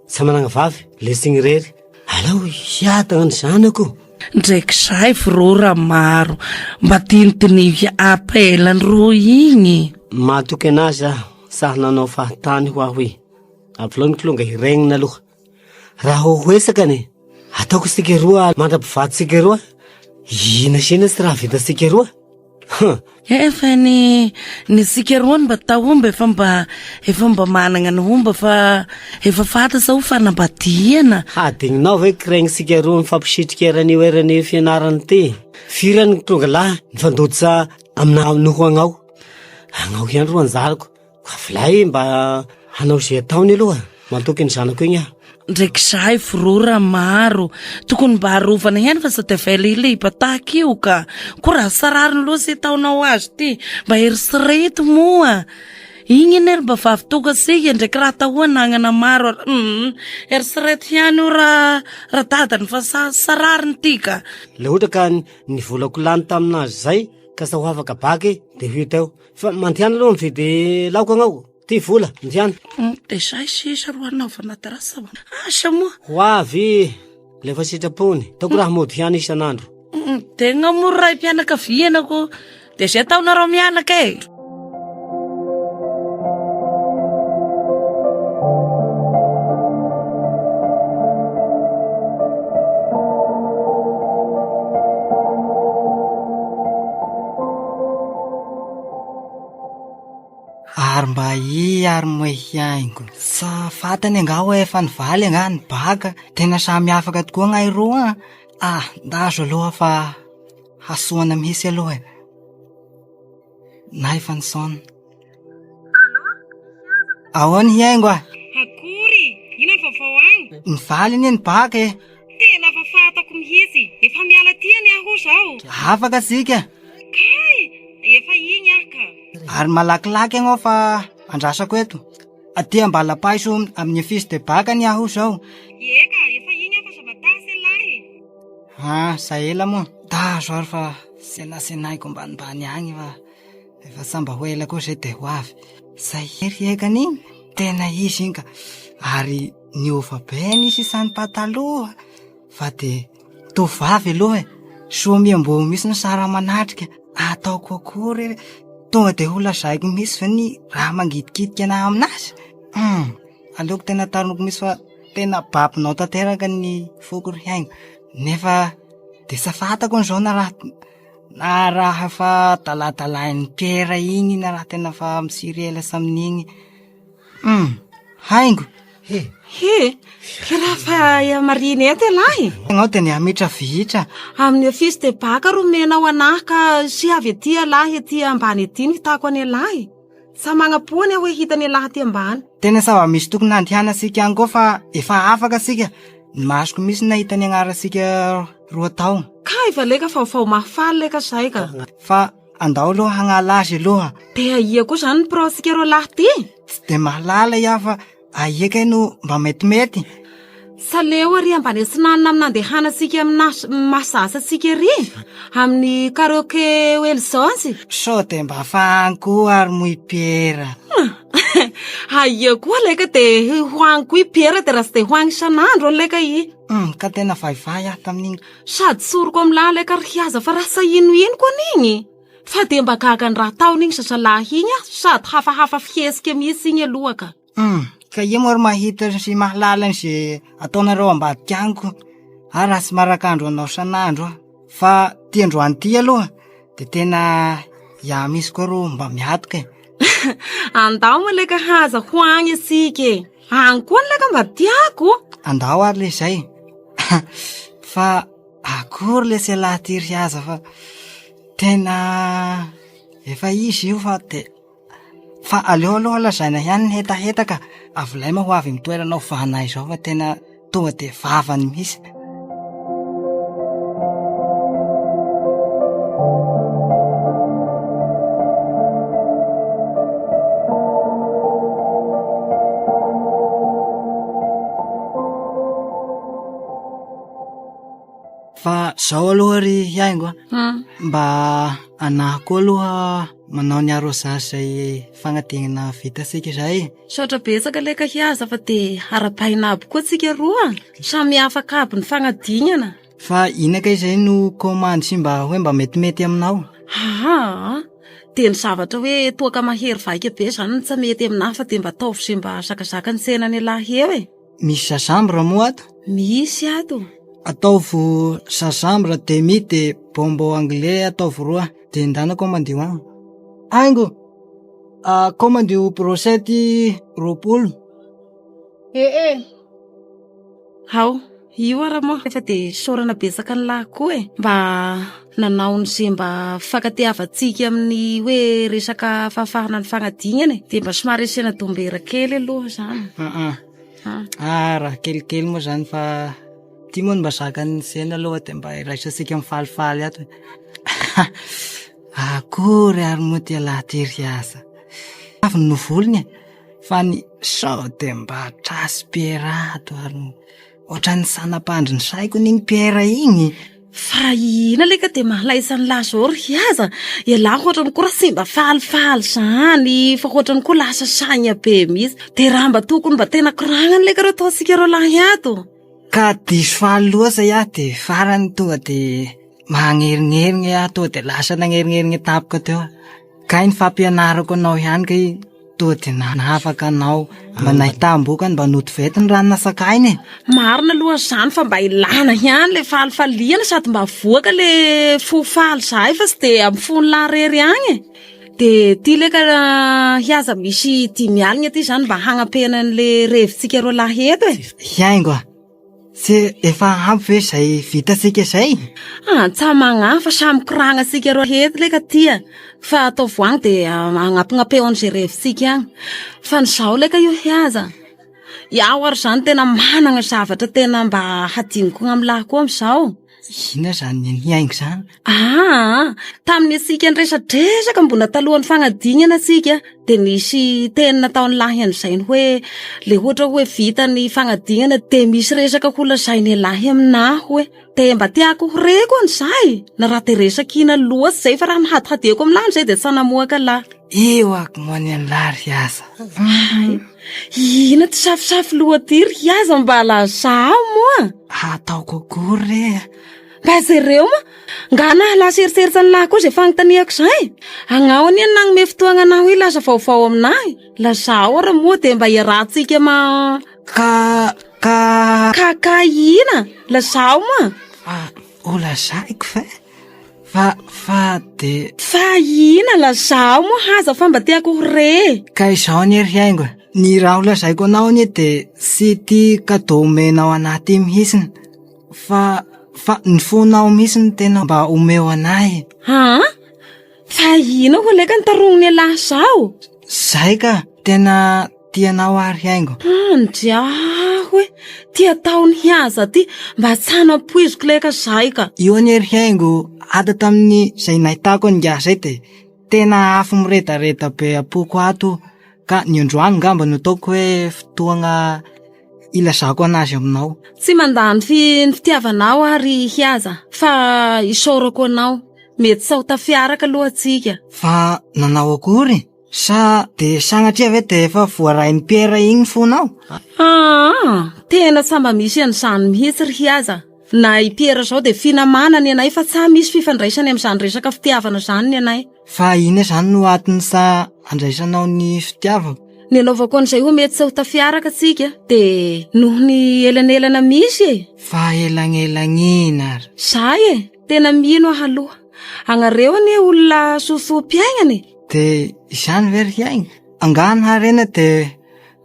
sa managna vavy, lesy igny irery. Alao hiadagna ny zanako. Ndraiky zahay vrô raha maro mba dinidiniho appel ny roa igny. Matoky anazy aho sahy nanao fahatany ho aho e. Avelao ny kilonga hiregnina aloha. Raha ho hoesaka anie, ataoko isika roa mandra-pivadintsika roa, ina sy ina tsy raha vitantsika roa. Huh. Efa ny ny sika roa mba tahomba efa mba efa mba managna ny homba fa efa fantatra ho fanambadiana. Hadinonao ve kiregny sika roa mifampisitrika eran'io eran'io fianarana ity? Firy any tonga lahy nifandoditra amina noho agnao? Agnao ihany ro anjarako. Avelay mba hanao izay ataony aloha, matoky ny zanako igny aho. Ndraiky zahay vorora maro, tokony mba arovana ihany fa sao de avela hilehiba tahaka io ka. Koa raha sarariny loatra izay ataonao azy ty, mba eritrereto moa. Igny anie ry mba vavy tonga sika ndraiky raha atao anagnana maro ary hum, eritrereto ihany io ra radadany fa sa sarariny ty ka. Le ohatra ka ny volako lany taminazy zay ka sa ho afaka bac de ho hita eo. Fa mandehana aloha mividy laoka agnao, ty vola, mandehana. De zay sisa ro hanaovana drasa. Asa moa. Ho avy le efa sitrapony, ataoko raha mody ihany isan'andro. Tegna moa raim-pianakaviana ko, de zay ataonareo mianaka e. Ary mba i ary moe hiaingo. Sa fantany angaha hoe efa nivaly angaha ny baka? Tena samy afaka tokoa angaha ireo an! Ah, ndazo aloha fa hasoana mihitsy aloha e. Na efa nisaona. Ahoana hiaingo ah? Akory! Inona ny vaovao agny? Nivaly anie ny baka e! Tena efa fantako mihitsy! Efa miala aty anie aho zao! Afaka tsika! Kay! Efa igny aho ka! Ary malakilaky ianao fa andrasako eto. Aty Ambalapaiso amin'ny office de bac anie aho zao. Eka, efa igny aho fa zava-tasy ialahy! Ah, sa ela moa. Tazo ary fa senasenaiko ambanimbany agny fa. Efa sa mba ho ela koa zay de ho avy. Zay hery ekany iny, tena izy iny ka. Ary niova be ny sisan'ny pataloha fa de tovovavy aloha e. Soa miamboho mihitsy ny sara manatrika. Ataoko akory e, tonga de ho lazaiko mihitsy ve ny raha mangitikitika anah aminazy? Hum, aleoko tena taroniko mihitsy fa tena babonao tanteraka ny foko ry haingo. Nefa de sa fantako an'izao na raha Na raha fa daladalain'ny Piera iny na raha tena fa misiry elatra amin'igny. Hum, haingo. He. He, ke raha fa marina eto ialahy. Ianao dia ny hamitra vihitra. Amin'ny office de bac ro omenao anahy ka sy avy aty ialahy aty ambany aty no hitako an'ialahy. Sa magnapoa ny aho hoe hitan'ialahy aty ambany. Tena zava-misy tokony handehanantsika any koa fa efa afaka tsika. Ny masoko mihitsy nahita ny agnarantsika roa tao. Kay va leka vaovao mahafaly leka zay ka. Fa andao aloha hagnala azy aloha. De aia koa zany ny biraontsika roalahy ty? Tsy de mahalala iaho fa aia kay no mba metimety. Saleo ary ambany atsinanana amin'ny nandehanantsika amin'ny mahazatra antsika ery, amin'ny karaoke Welzons. Sao de mba fa any koa ary moa i Piera. Aia koa leka de ho any koa i Piera de raha tsy de ho any isan'andro any leka i. Hum, ka tena vaivay aho tamin'igny. Sady tsoriko amin'lah leka ry hiaza fa raha sa inoino koa an'igny. Fa de mba gaga ny raha ataony igny zazalahy igny aho sady hafahafa fihetsika mihitsy igny aloha ka. Hum, ka ia moa ry mahita sy mahalala an'izay ataonareo ambadika any ko. Ary raha tsy marak'andro anao isan'andro aho. Fa ty androany ty aloha de tena iaho mihitsy koa ro mba miatoka e. Andao moa leka haza ho agny isika e. Agny koa ny leka mba tiako. Andao ary le zay. Fa akory lesy ialahy ty ry haza fa tena efa izy io fa de fa aleo aloha lazaina ihany ny hetaheta ka avilay ma ho avy amin'ny toerana ho vahanay izao fa tena tonga de vavany mihitsy. Fa zao aloha ry haingo a, hmm. mba anahy koa aloha manao ny arrosage izay fagnadinana vitantsika izay. Misaotra betsaka leka hiaza fa de arabaina aby koa tsika roa. Samy afaka aby ny fagnadignana. Fa inona kay izay no commande sy mba hoe mba metimety aminao? Aa, de ny zavatra hoe toaka mahery vaika be zany no tsy mety aminahy fa de mba ataovy izay mba zakazaka ny tsenan'ialahy eo e. Misy gingembre moa ato? Misy ato. Ataovy gingembre demi de bonbon anglais ataovy roa de ndana komandio agny. Haingo, ah, komandio brochette 20. Eh eh. Ao, io ara moa efa de isaorana betsaka ny lahy koa e. Mba nanao ny ze mba fifankatiavantsika amin'ny hoe resaka fahafahana ny fagnadignana e. De mba somary asiana dombera kely aloha zany. Ah ah. Ah, raha kelikely moa zany fa ty moa no mba zakan'ny sena aloha de mba iraisantsika mifalifaly ato e. Akory ary moa ty ialahy ty ry asa. Avy ny novolony e. Fa ny sao de mba trasy Pierre ato ary moa. Ohatran'ny sanapandry ny saiko iny Pierre iny. Fa ina le ka de mahalaisa ny lahy zao ry hiaza? Ialahy ohatran'ny koa raha tsy mba falifaly zany fa ohatran'ny koa lasa saigna be mihitsy. De raha mba tokony mba tena koragnany le ka reo ataontsika reo lahy ato. Ka diso faly loatra iaho de farany tonga de magnerignerigne aho tonga de lasa nagnerignerigne tampoka teo aho. Kay ny fampianarako anao ihany kay toa de nahafaka anao mba nahitam-bokany mba notovety ny rano nasakaina e. Marina aloha izany fa mba ilana ihany le falifaliana sady mba avoaka le fo faly zahay fa tsy de amin'ny fon'ny lahy irery ihany e. De ty le ka hiaza misy dimy alina ty zany mba hagnampena an'le revintsika roa lahy eto e. Hiaingo a! Tsy efa ampy ve izay vitantsika izay? Antsa magnahy fa samy koragna tsika roa eto le ka ty a. Fa ataovy agny de agnampignampeo an'izay revintsika agny. Fa ny zaho le ka io hiaza. Iaho ary zany tena managna zavatra tena mba hadinoko amy lahy koa amizao. Inona izany nihaingo izany? Aa, tamin'ny antsika niresadresaka mbola talohan'ny fagnadignana antsika dia nisy teny nataon'ny lahy an'izay ny hoe le ohatra hoe vita ny fagnadignana dia misy resaka ho lazain'ny lahy aminahy hoe dia mba tiako ho reko an'izay na raha dia resaka ina loatsy izay fa raha nihadihadiako amin'ny lahy izay dia tsy hanamoaka lahy. Eo ako moa ny an'lahy ry aza. Hay, ina ty safosafo loha ty ry aza mba lazao moa. Ataoko akory re. Mba jereo moa, nga nahalasa eritseritra ny lahy koa izay fanontaniako izay. Agnao anie no nagnome fotoagna anah hilaza vaovao aminahy. Lazao ary moa dia mba iarahantsika ma... Ka, ka... Ka, ka ina? Lazao moa. Fa ho lazaiko ve? Fa, fa de... Fa ina lazao moa haza fa mba tiako ho re. Ka izao anie ry haingo e, ny raha ho lazaiko anao anie de tsy ity cadeau omenao anahy ity mihitsiny fa, fa ny fonao mihitsy no tena mba omeo anahy e. Aa! Fa ina ho'a leka ny tarognon'ialahy zao? Zay ka, tena tia anao aho ry haingo. Andriaho e, ty ataon'i Hiaza ty, mba tsy hanampoiziko leka zay ka. Io anie ry haingo, ato tamin'ny zay nahitako an'ingahy zay de tena afo miredareda be am-poko ato ka ny androany ngamba no ataoko hoe fotoagna ilazako anazy aminao. Tsy mandà ny fi- ny fitiavanao aho ry Hiaza fa isaorako anao. Mety sao tafiaraka aloha tsika. Fa nanao akory? Sa de sagnatria ve de efa voarain'i Piera igny ny fonao? Aa, tena tsy mba misy an'izany mihitsy ry Hiaza. Na i Piera izao dia finamana ny anay fa tsa misy fifandraisany amin'izany resaka fitiavana izany ny anay. Fa inona izany no antony sa andraisanao ny fitiavako? Ny anaovako an'izay ho mety tsy ho tafiaraka tsika dia noho ny elanelana misy e! Fa elagnelagnina ary. Zay e! Tena mino aho aloha. Agnareo anie olona sosoa-piaignana e! De izany ve ry aigna? Angaha ny harena de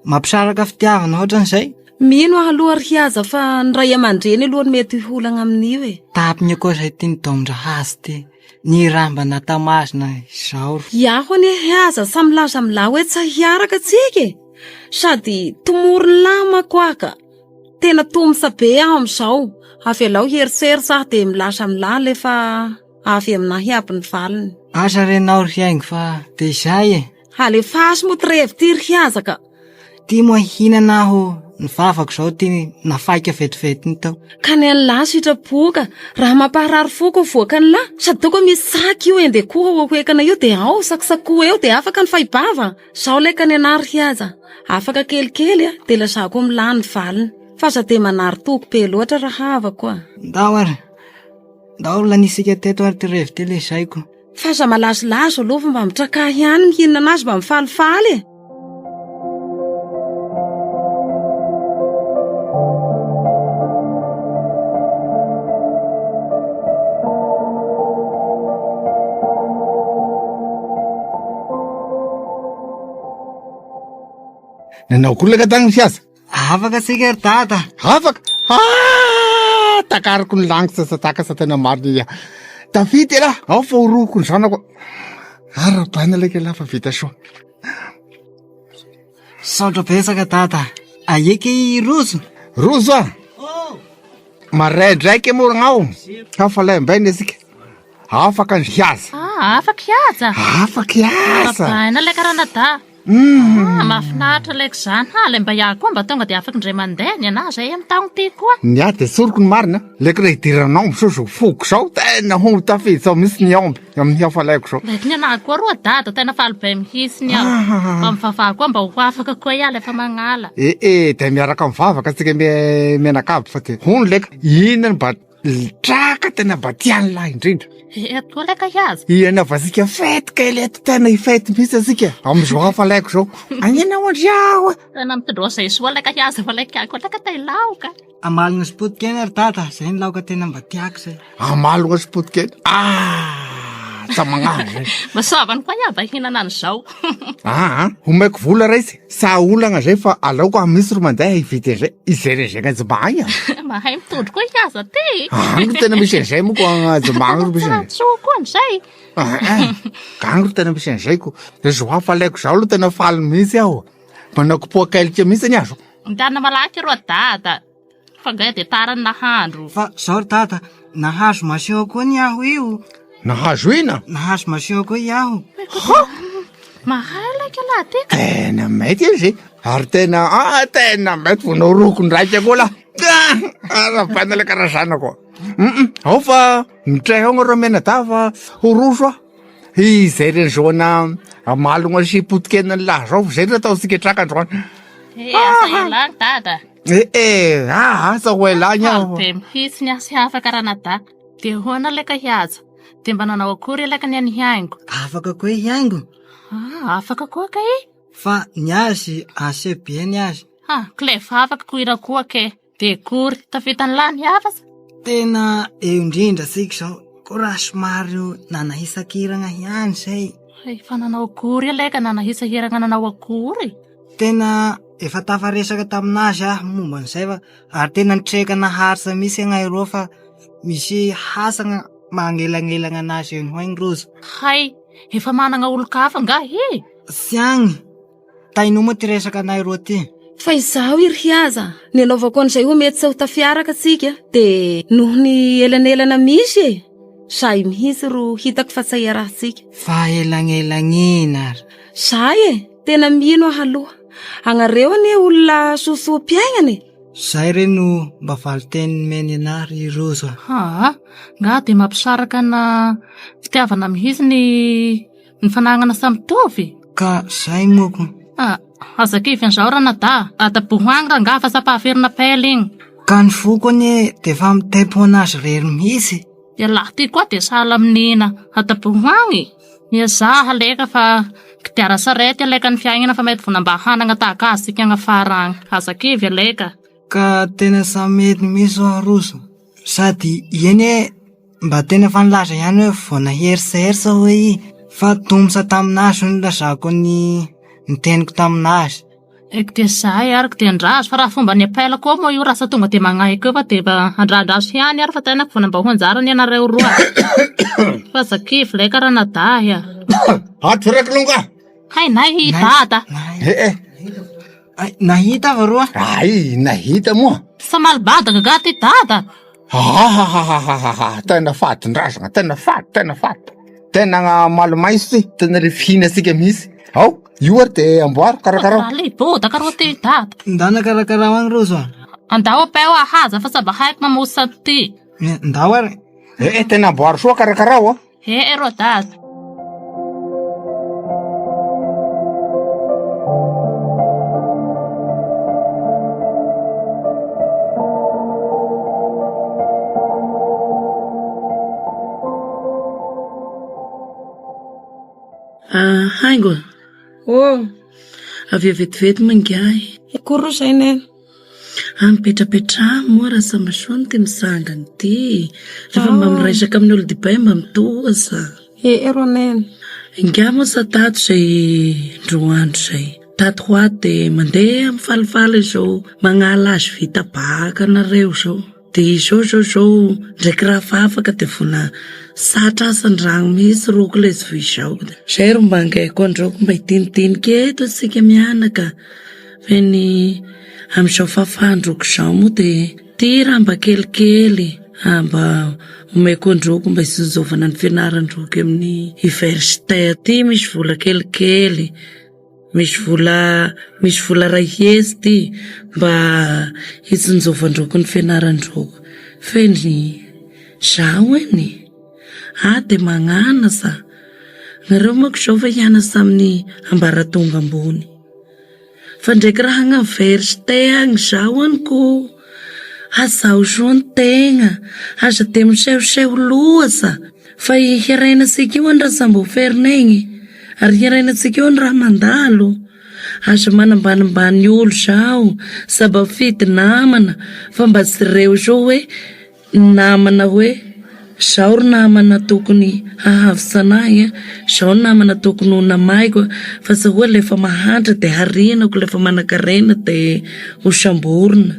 mampisaraka fitiavana ohatran'izay? Mino aho aloha ry Haja fa ny ray aman-dreny aloha no mety hiolagna amin'io e. Tapiny koa izay ty ny daomin-drahazo ty. Ny raha mba natamazina izao ry. Iaho anie Haja sa milaza amin'lah hoe tsy hiaraka tsika e! Sady tomorin'lah manko aho ka. Tena tomotsa be aho amin'izao. Avelao hieritreritra aho dia milaza amin'lah le fa avy aminahy aby ny valiny. Asa re nao ry haingo fa de izay e. Alefaso moa ty revy ty ry Haja ka. Ty moa hihinana aho ny vavako izao ty nafaika vetivety ny tao. Ka ny an'lah sitrapo ka. Raha mampaharary fo ko voakan'lah. Sady toko misy saky io ende koa ao ahoekana io de ao sakosakoa eo de afaka ny fahibava. Zao lay ka ny anah ry Haja. Afaka kelikely a de lazako amin'lah ny valiny. Fa aza de manary toky be loatra rahavako a. Ndao ary. Ndao lanisika teto ary ty revy ty le saiko. Fa aza malazolazo aloha fa mba mitrakà ihany mihinana azy mba mifalifaly e. Nanao akory laka tagny fiasa? Afaka tsika ry dada. Afaka? Ah! Takariko ny langitra sa takatra tena marina ia. Tafita elah, ao fa horohoko ny zanako. Arabaina laka elah fa vita soa. Saotra betsaka dada. Aieky i Rojo. Rojo ah! Maraindraiky moa ragnao. Hafa laim-baina isika. Afaka ny hiaza. Ah, afaka hiaza. Afaka hiaza. Arabaina ilay karanadahy. Ah, mahafinaritra ilay kizana. Ah, ilay mba iaho koa mba tonga dia afaka indray mandeha ny anahy zay amin'ny taogno ty koa. Ny ahy dia tsoriko ny marina, ilay kira idiran'ny omby sao zao foko zao, tena ho tafiditra ao mihitsy ny omby amin'ny hafalaiko zao. Ilay ny anahy koa roa dada, tena faly be mihitsy ny aho. Mba mivavaha koa mba ho afaka koa iaho ilay efa magnala. Eh eh, dia miaraka mivavaka tsika mianakavy fa dia hono leka, inona no mba Traka tena mba tian'ny lahy indrindra. Eto koa lay kahiaza. Hianaovantsika fety kely eto, tena hifety mihitsy antsika. Amin'izao hafa laiko izao. Agnena ho andriaho. Tena mitondroa izay soa lay kahiaza fa lay kiako lay ka tay laoka. Amalona sy potikena ry dada, zay ny laoka tena mba tiako zay. Amalona sy potikena. Ah, tsa magnano zay. Masoavany koa iaho mba hihinana an'izao. Ah, ah, omeko vola raisy. Sa olagna zay fa aleoko aho mihitsy ro mandeha hividy an'izay, hijery an'izay agny agny a. Mahay mitondro koa i aza ty. Agny ro tena misy an'izay moko agny Anjomba agny ro misy an'izay. Soa koa an'izay. Ah, ah. Ka agny ro tena misy an'izay ko. De zao hafalaiko zao aloha tena faly mihitsy aho. Manao kipoakailika mihitsy ny azo. Ndana malaky ro dada. Fa nga dia tara ny nahandro. Fa zao ry dada, nahazo machine koa ny aho io. Nahazo ina? Nahazo machine koa iaho. Ha! Mahay laika lahy ty ka. Tena mety izy ary tena ah tena mety vao naoroko ndraika koa lah. Ah, arabaina le karazanako. Mm ao fa mitray ao nareo mianadahy fa ho roso aho. Hijery an'izao ana amalogna sy potikena ny lahy zao fa zay no ataontsika traka androany. Eh, asa ialany dada. Eh eh, ah asa ho ela ny aho. Be mihitsy ny asy afaka ranadahy. Dia hoana ilay ka hihaja. Dia mba nanao akory ilay ka ny an'i Haingo. Afaka koa i Haingo. Ah, afaka koa kay. Fa ny azy assez be ny azy. Ah, klef afaka ko ira koa ke. Dia akory, tafita ny lany hafa sa? Tena eo indrindra tsika izao. Koa raha somary nanahisakiragna ihany izay. Efa nanao akory ilay ka nanahisahiragna nanao akory. Tena efa tafaresaka taminazy aho momba an'izay fa ary tena nitreka naharitra mihitsy agnay roa fa misy hasagna magnelagnelagna anazy eny ho egny rozy. Hay, efa managna olon-kafa nga he? Tsy agny. Tainao moa ty resaka anay roa ty. Fa izaho i Riaza, ny anaovako an'izay ho mety tsy ho tafiaraka tsika dia noho ny elanelana misy e! Zay mihitsy ro hitako fa tsy iarahantsika. Fa elagnelagnina ary. Zay e! Tena mino aho aloha. Agnareo anie olona sosoam-piainana e! Zay re no mba valinteny nomeny anah ry Rojo a! Aa! Nga dia mampisaraka na fitiavana mihitsy ny ny fanagnana samy mitovy? Ka zay moa ko. Ah, aza kivy an'izao ranadahy, ataboho agny rangaha fa sampahaferina pelle igny. Ka ny foko anie dia efa mitempo an'azy irery mihitsy. Ialahy ty koa dia sahala amin'ina, ataboho agny. Miezaha aleka fa kodiara sarety aleka ny fiaignana fa mety vona mba hanagna tahaka azy tsika agny afara agny. Aza kivy aleka. Ka tena samy mety mihitsy hoa Rojo. Sady eny e, mba tena efa nilaza ihany hoe vao naherisersa hoe i, fa tomsa tamin'azy hono nilazako ny ny teniko tamin'azy. Eky dia zay ary ko dia andraso fa raha fomba ny appel koa moa io raha sa tonga dia magnahy koa fa dia mba andrandraso ihany ary fa tena vao mba ho anjarany ianareo roa. Fa aza kivy lay karanadahy a. Ato raiky longa. Hay nahita dada. Eh eh. Ay, nahita va roa? Ay, nahita moa. Samalibadaka ga ty dada. Ahahahahaha, tena fadin-drazana, tena fady, tena fady. Tena malomaiso ty, tena le fihinantsika mihitsy. Ao, io ary de amboaro, karakarao. Raha libodaka roa ty dada. Ndana karakarao agny Rojo a. Andao ampeo ahaza fa tsy mba haiko mamosa ty. Ndao ary. Eh, eh, tena amboaro soa karakarao a. He rô dada. Ah, haingo a. Oh. Avia vetivety mangahy. Akory roa zay neny. Ah, mipetrapetraha moa raha samba soa ny ty misangana ity. Rehefa mba miresaka amin'ny olon-dehibe mba mitoza. Ee rô neny. Ingahy moa sa tato izay indroa andro izay. Tato ho ato dia mandeha mifalifaly izao magnala azy vita baka nareo izao. Dia izao izao izao ndraiky raha fa afaka dia vona satra asa ny ragno mihitsy roko ilay izy vao izao. Izay ro mba angaiko androko mba hidinidinika eto isika mianaka. Fa ny amin'izao fahafahan-droko izao moa dia ty raha mba kelikely mba omeko an-droko mba hisinjovana ny fianaran-droko amin'ny université aty misy vola kelikely, misy vola misy vola iray hetsy ty mba hitsinjovan-droko ny fianaran-droko. Fa ny zaho anie ah dia magnanasa, nareo manko izao fa hianasa amin'ny ambaratonga ambony. Fa ndraiky raha agnaverste agny zaho any ko azaho soa ny tegna, aza de misehoseho loatsa fa i hiaregnantsika io any raha sambo ferinegny ary hiaregnantsika io any raha mandalo, aza manambanimbany olo zaho, sa mba mifidy namana fa mba jereo soa hoe Namana hoe, Zao ry namana tokony hahavitsa anahy a, zao ny namana tokony ho namaiko a, fa tsy hoe le efa mahantra de harinako, le efa manankarena de ho samborina.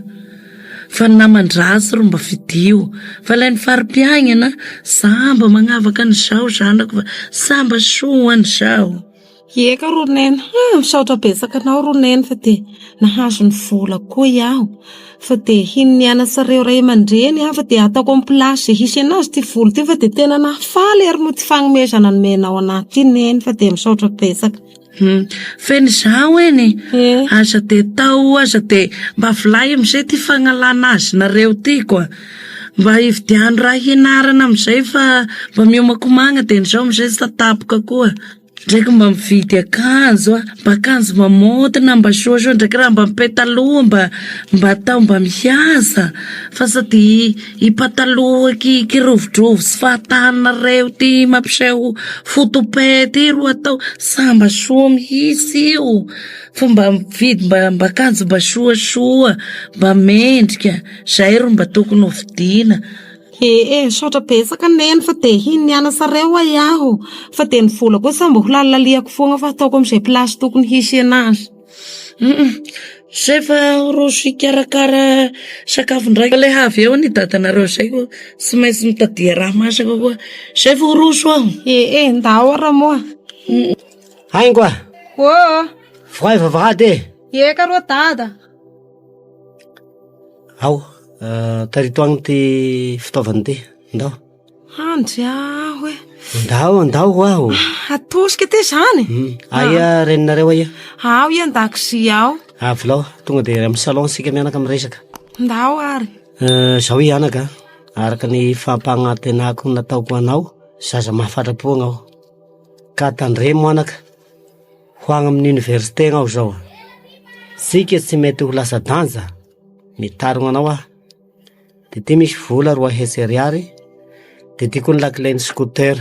Fa ny naman-dratsy ro mba fidio. Fa ilay ny fari-piaignana, za mba magnavaka an'izao zanako fa za mba soa an'izao. Eka ro neny, ah misaotra betsaka anao ro neny fa dia nahazo ny vola koa iaho fa dia hino nianatsareo ray aman-dreny aho fa dia ataoko amin'ny place izay hisy anazy ity vola ity fa dia tena nahafaly ary moa ity fagnomezana nomenao anahy ity neny fa dia misaotra betsaka. Hum, feno izaho eny Eh. Aza dia tao, aza dia mba vilay amin'izay ity fagnalana azy nareo ity koa. Mba hividiano raha hianarana amin'izay fa mba miomakomagna dia ny izao amin'izay tsy tatapoka koa. Ndraiky mba mividy akanjo a, mba akanjo mba maotina mba soasoa ndraiky raha mba mipetaloha mba mba atao mba mihaza fa sady i pataloha ki kirovidrovy sy fahatanareo ty mampiseho fotope ty ro atao sa mba soa mihitsy io fa mba mividy mba mba akanjo mba soasoa mba mendrika zay ro mba tokony ho vidiana. Ee, misaotra betsaka neny fa te hino ny anasareo hoy aho fa dia ny vola koa sa mba ho lalilaliako foagna fa ataoko amin'izay place tokony hisy anazy. Hum, zay fa roso hikarakara sakafo indray ilay avy eo ny dadanareo zay koa tsy maintsy mitadia raha masaka koa zay vao roso aho. Ee, ndao ara moa. Haingo a! Ô! Vohay vavahady e! Eka rô dada. Ao, tarito agny ty fitaovana ty. Ndao. Andry aho e. Ndao, ndao ho aho. Atosika ty zany. Hmm. Aia reninareo aia? Ao ia an-dakozia ao. Avilao, tonga dia amin'ny salon sika mianaka miresaka. Ndao ary. Eh, zao i anaka, araka ny fampanantenako nataoko anao, zaza mahafatra-po agnao. Ka tandremo anaka, ho agny amin'ny université agnao zao. Sika tsy mety ho lasa danja, mitarogna anao aho. De ty misy vola 200 ariary, de ty koa ny lakilen'ny scooter.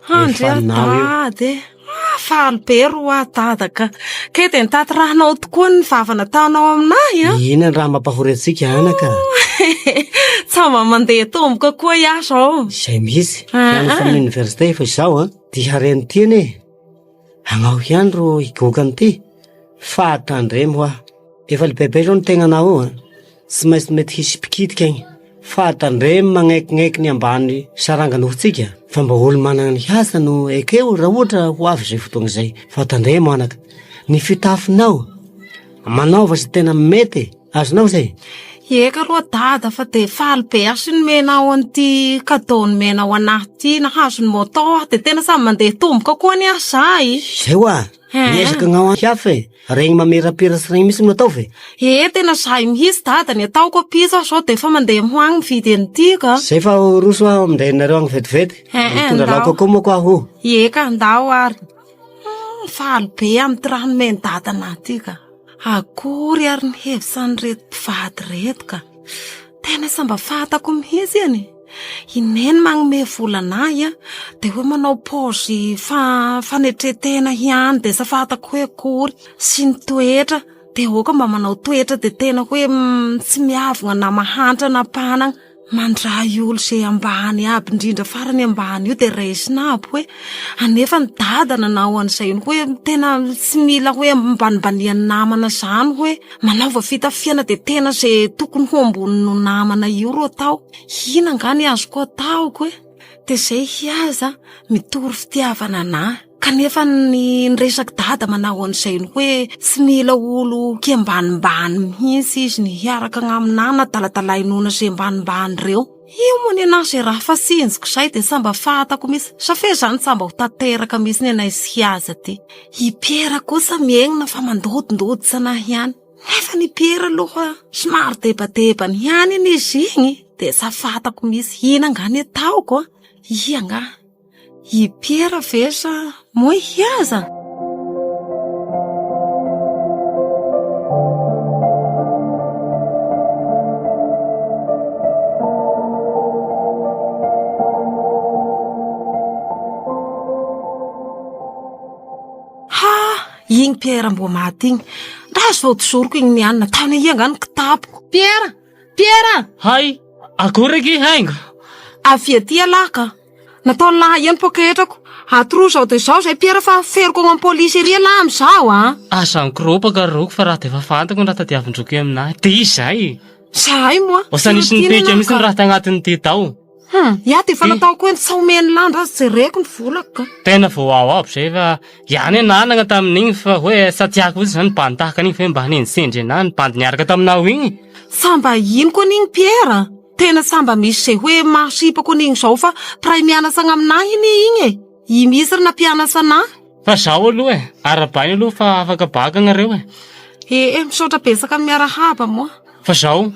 Andry Efa anao io. dada e. Ah, faly be roa dada ka. Kay dia nitaty rahanao tokoa ny vava nataonao aminahy a. Inona ny raha mampahory antsika anaka? Tsy mba mandeha tomboka koa iaho zao. Izay mihitsy. Ah, Hianatra ah. amin'ny université efa izao an. Ty harena ty anie. Agnao ihany ro higoka an'ity. Fa tandremo hoa. Efa lehibebe izao ny tegnanao io an. Tsy maintsy mety hisy mpikitika agny. Fa tandremo magnekignaiky ny ambany saranga noho tsika. Fa mba olo manana ny haja no ekeo raha ohatra ho avy izay fotoagna izay. Fa tandremo anaka. Ny fitafinao, manaova izay tena mety. Azonao izay? Eka aloha dada fa dia faly be aho sy nomenao an'ity cadeau nomenao anahy ity, nahazo ny moto aho dia tena samy mandeha tomboka koa anie aho zay. Zay hoa, miezaka agnao hafa e, regny mamirapiratsy regny mihitsy no ataovy e. Ee tena zay mihitsy dada ny ataoko ampitso aho zao dia efa mandeha ho agny mividy an'ity ka. Zay fa ho roso aho amin'izay nareo agny vetivety, Eh, mitondra eh, laoka ndao. koa moa ko aho. Eka ndao ary. Hmm, faly be amin'ity raha nomen'i dada anahy ity ka. Akory ary ny hevitsan'ireto mpivady ireto ka. Tena tsy mba fantako mihitsy anie. I Neny manome vola an'ahy a, dia hoe manao paozy fa- fanetren-tena ihany dia tsy fantako hoe akory. Sy ny toetra, dia aoka mba manao toetra dia tena hoe tsy miavona na mahantra na mpanana. Mandray olo izay ambany aby indrindra farany ambany io dia raisina aby hoe anefa ny dada nanao an'izay hoe tena tsy mila hoe ambanimbanian'ny namana izany hoe manaova fitafiana dia tena izay tokony ho ambonin'ny namana io ro atao. Inona angaha ny azoko ataoko e? Dia izay hiaza mitory fitiavana an'ahy. Kanefa ny ny resak'i dada manao an'izay ny hoe tsy mila olo kiambanimbany mihitsy izy ny hiaraka agn'aminà na daladalain'ona izay ambanimbany ireo. Io moa ny anà izay raha fa tsinjoko izay dia tsy mba fantako mihitsy. Sa fe izany tsy mba ho tanteraka mihitsy ny anay sy azy aty. I Piera kosa mienina fa mandodindoditra anà ihany. Nefa ny Piera aloha somary debadebany ihany iny izy igny dia tsy fantako mihitsy. Ina angaha ny ataoko a? Ia angaha? I Piera ve sa moa hihaza? Ha! Igny Piera mbo maty igny. Ndazo vao tsoriko igny nianina tany aia angaha ny kitapoko. Piera! Piera! Hay! Akory akia haingo? Avia aty ialahy ka. Nataon'i lahy ihany poketrako. Atoroy izao dia izao izay Piera fa feriko ao amin'ny polisy ery ialahy amin'izao a! Aza mikoropaka ry Roky fa raha dia efa fantako ny raha tadiavin-dRoky aminahy. Dia izay! Zahay moa. Osa nisy nipika mihitsy ny raha tagnatin'ity tao. Hum, ia dia efa nataoko hoe tsy omen'i lahy ndra jereko ny volako ka. Tena vao ao aby izay fa ihany hoe nanana tamin'igny fa hoe sa tiako fotsiny izany ny bandy tahaka an'igny fa hoe mba hanendritsendry anahy ny bandy niaraka taminao igny. Sa mba ino koa an'igny Piera? Tena sa mba misy izay hoe mahasipako an'igny izao fa mpiray mianatra aminahy anie igny e! I mihitsy ry nampianatra anahy. Fa zaho aloha e, arahabaina aloha fa afaka baka nareo e. Ee, misaotra betsaka ny miarahaba moa. Fa zaho,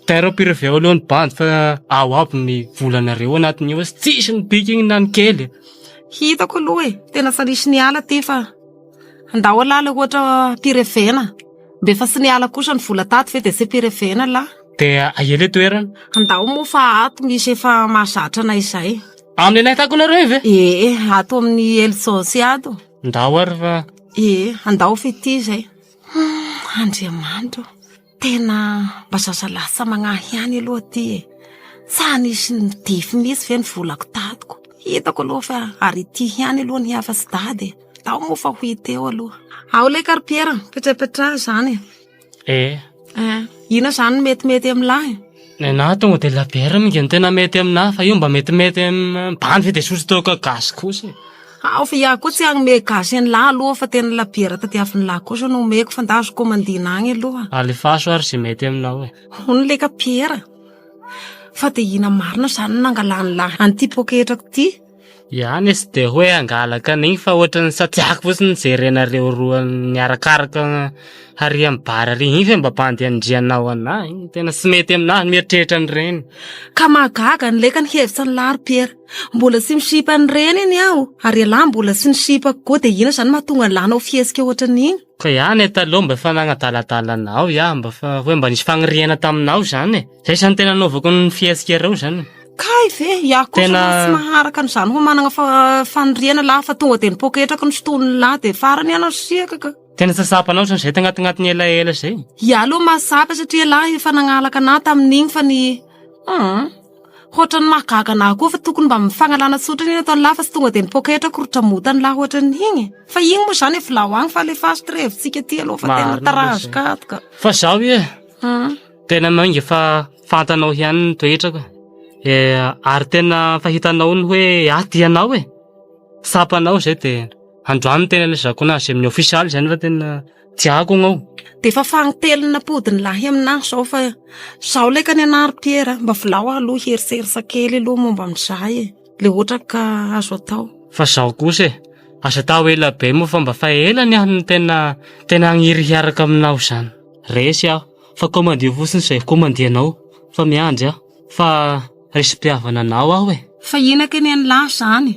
tairo ampireveo aloha ny bandy fa ao aby ny volanareo anatin'io fa tsisy ny bika igny na ny kely. Hitako aloha e, tena tsy nisy niala aty fa andao aloha le ohatra ampirevena. Mba efa tsy niala kosa ny vola tato ve dia tsy ampirevena lah. Dia aia le toerana? Andao moa fa ato misy efa mahazatra anay izay. Amin'ny nahitako anareo iny ve? Ee, ato amin'ny Elzosy ato. Ndao ary fa. Ee, andao fa ity izay. Hum, Andriamanitra ô, tena mba zazalahy tsy magnahy ihany aloha ity e. Tsa nisy nidify mihitsy ve ny volako tatoko. Hitako aloha fa ary ity ihany aloha ny hafa sy dada e. Ndao moa fa ho hita eo aloha. Ao ilay karipiera, mipetrapetraha izany e. Eh. Eh, inona izany no metimety amin'ny lahy? Nenaha tonga dia labiera minga no tena mety aminahy fa io mba metimety amin'ny bandy ve dia sotro toaka gasy kosa e. Ao fa iaho koa tsy hanome gasy an'lah aloha fa tena labiera tadiavin'lah kosa no omeko fa ndà azo komandina agny aloha. Alefaso ary ze mety aminao e. Hono leka Piera, fa dia ina marina izany no nangalan'lah an'ity poketrako ity? Ihany e, tsy dia hoe hangalaka an'igny fa ohatran'ny sa tiako fotsiny ny jerenareo roa niarakaraka ary amin'ny bar ary igny fa mba bandy andrianao anah igny tena tsy mety aminahy ny mieritreritra an'ireny. Ka mahagaga ny leka ny hevitra an'lah ry Piera. Mbola tsy misipa an'ireny anie aho ary ialahy mbola tsy nisipako koa dia inona izany mahatonga an'lah hanao fihetsika ohatran'igny? Ka ihany e, taloha mba efa nagnadaladala anao iaho mba fa hoe mba nisy fagniriana taminao izany e. Zay izany tena nanaovako ny fihetsika ireo izany. Kay ve? Iaho kosa Tena- aloha tsy maharaka an'izany ho manana fa- faniriana lahy fa tonga dia ny poketrako no sintonin'ny lahy dia farany ianao siaka ka. Tena tsy tsapanao izany izay tagnatignatin'ny elaela izay. Iaho aloha mahatsapa satria lahy efa nagnalaka anah tamin'igny fa ny Hum. Hoatran'ny mahagaga anah koa fa tokony mba mifagnalana tsotra anie nataon'ny lahy fa tsy tonga dia ny poketrako ro tramotan'ny lahy hoatran'igny e. Fa igny moa izany e vilao agny fa alefaso ty revitsika ty aloha fa tena Marina aloha tarazoka izay. ato ka. Fa zaho e, Hum. Tena mainga fa fantanao ihany ny toetrako e. Ary tena fahitanao ny hoe ahy tia anao e. Tsapanao izay dia androany no tena nilazako anazy amin'ny ofisialy izany fa tena tiako ianao. Dia efa fanintelony nampodin'ny lahy aminahy izao fa izao ilay ny anah ry Pierre a, mba vilao aho aloha hieritreritra kely aloha momba an'izay e, ilay ohatra ka azo atao. Fa izao kosa e, aza atao ela be moa fa mba fa ela ny ahy no tena tena hagniry hiaraka aminao izany. Resy aho. Fa komandio fotsiny izay komandianao fa miandry aho fa resim-pitiavana anao aho e. Fa inona kay ny an'lah zany?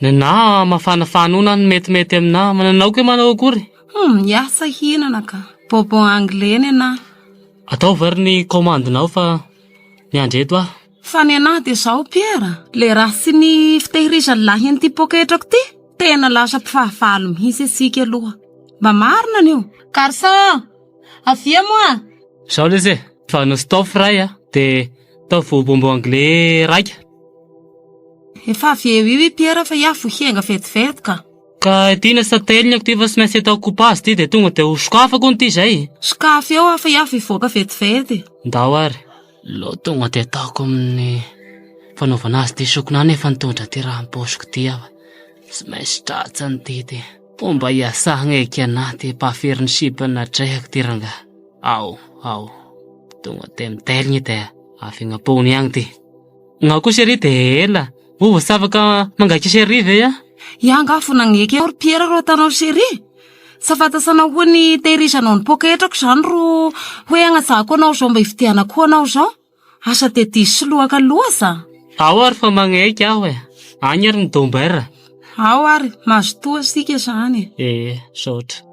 Nenah mafanafana ona no metimety aminah, mananao kay manao akory? Hum, miasa hihinana ka. Bonbon anglais nenah. Ataovy ary ny komandinao fa miandry eto aho. Fa nenah dia zao Pierre, le raha tsy ny fitehirizan'lah an'ity poketrako ty, tena lasa mpifahavalo mihitsy isika aloha. Mba marina an'io. Garçon! Avia moa! Zao lesy e, fa hanao stop ray a, de ataovy bonbon anglais raika. Efa avy eo io i Pierre fa iaho vao hiainga vetivety ka. Ka ity na sa telina ity fa tsy maintsy ataoko coupe ity de tonga de ho sokafako hono ity zay. Sokafy eo aho fa iaho vao hivoaka vetivety. Ndao ary. Lô tonga de ataoko amin'ny fanaovana azy ity sokina nefa nitondra ty raha am-paosiko ity aho. Tsy maintsy tratran'ity ty. Fomba iasagna eky anah ty mpahafery ny sipa natrehako ty rangahy. Ao, ao. Tonga de miteligny de avy agnampony agny ty. Gnao koa chérie de ela. Moa vao tsy afaka mangaiky chérie ve ah? Ia angaha vao nagneky aho ry Pierre rô atanao chérie? Tsy afantasanao hoe ny tehirizanao ny poketrako izany ro hoe agnajako anao izao mba hividianako anao izao? Asa dia diso soloaka loza? Ao ary fa magneky aho e. Agny ary ny domber. Ao ary, mazotoa isika izany e. Ee, saotra.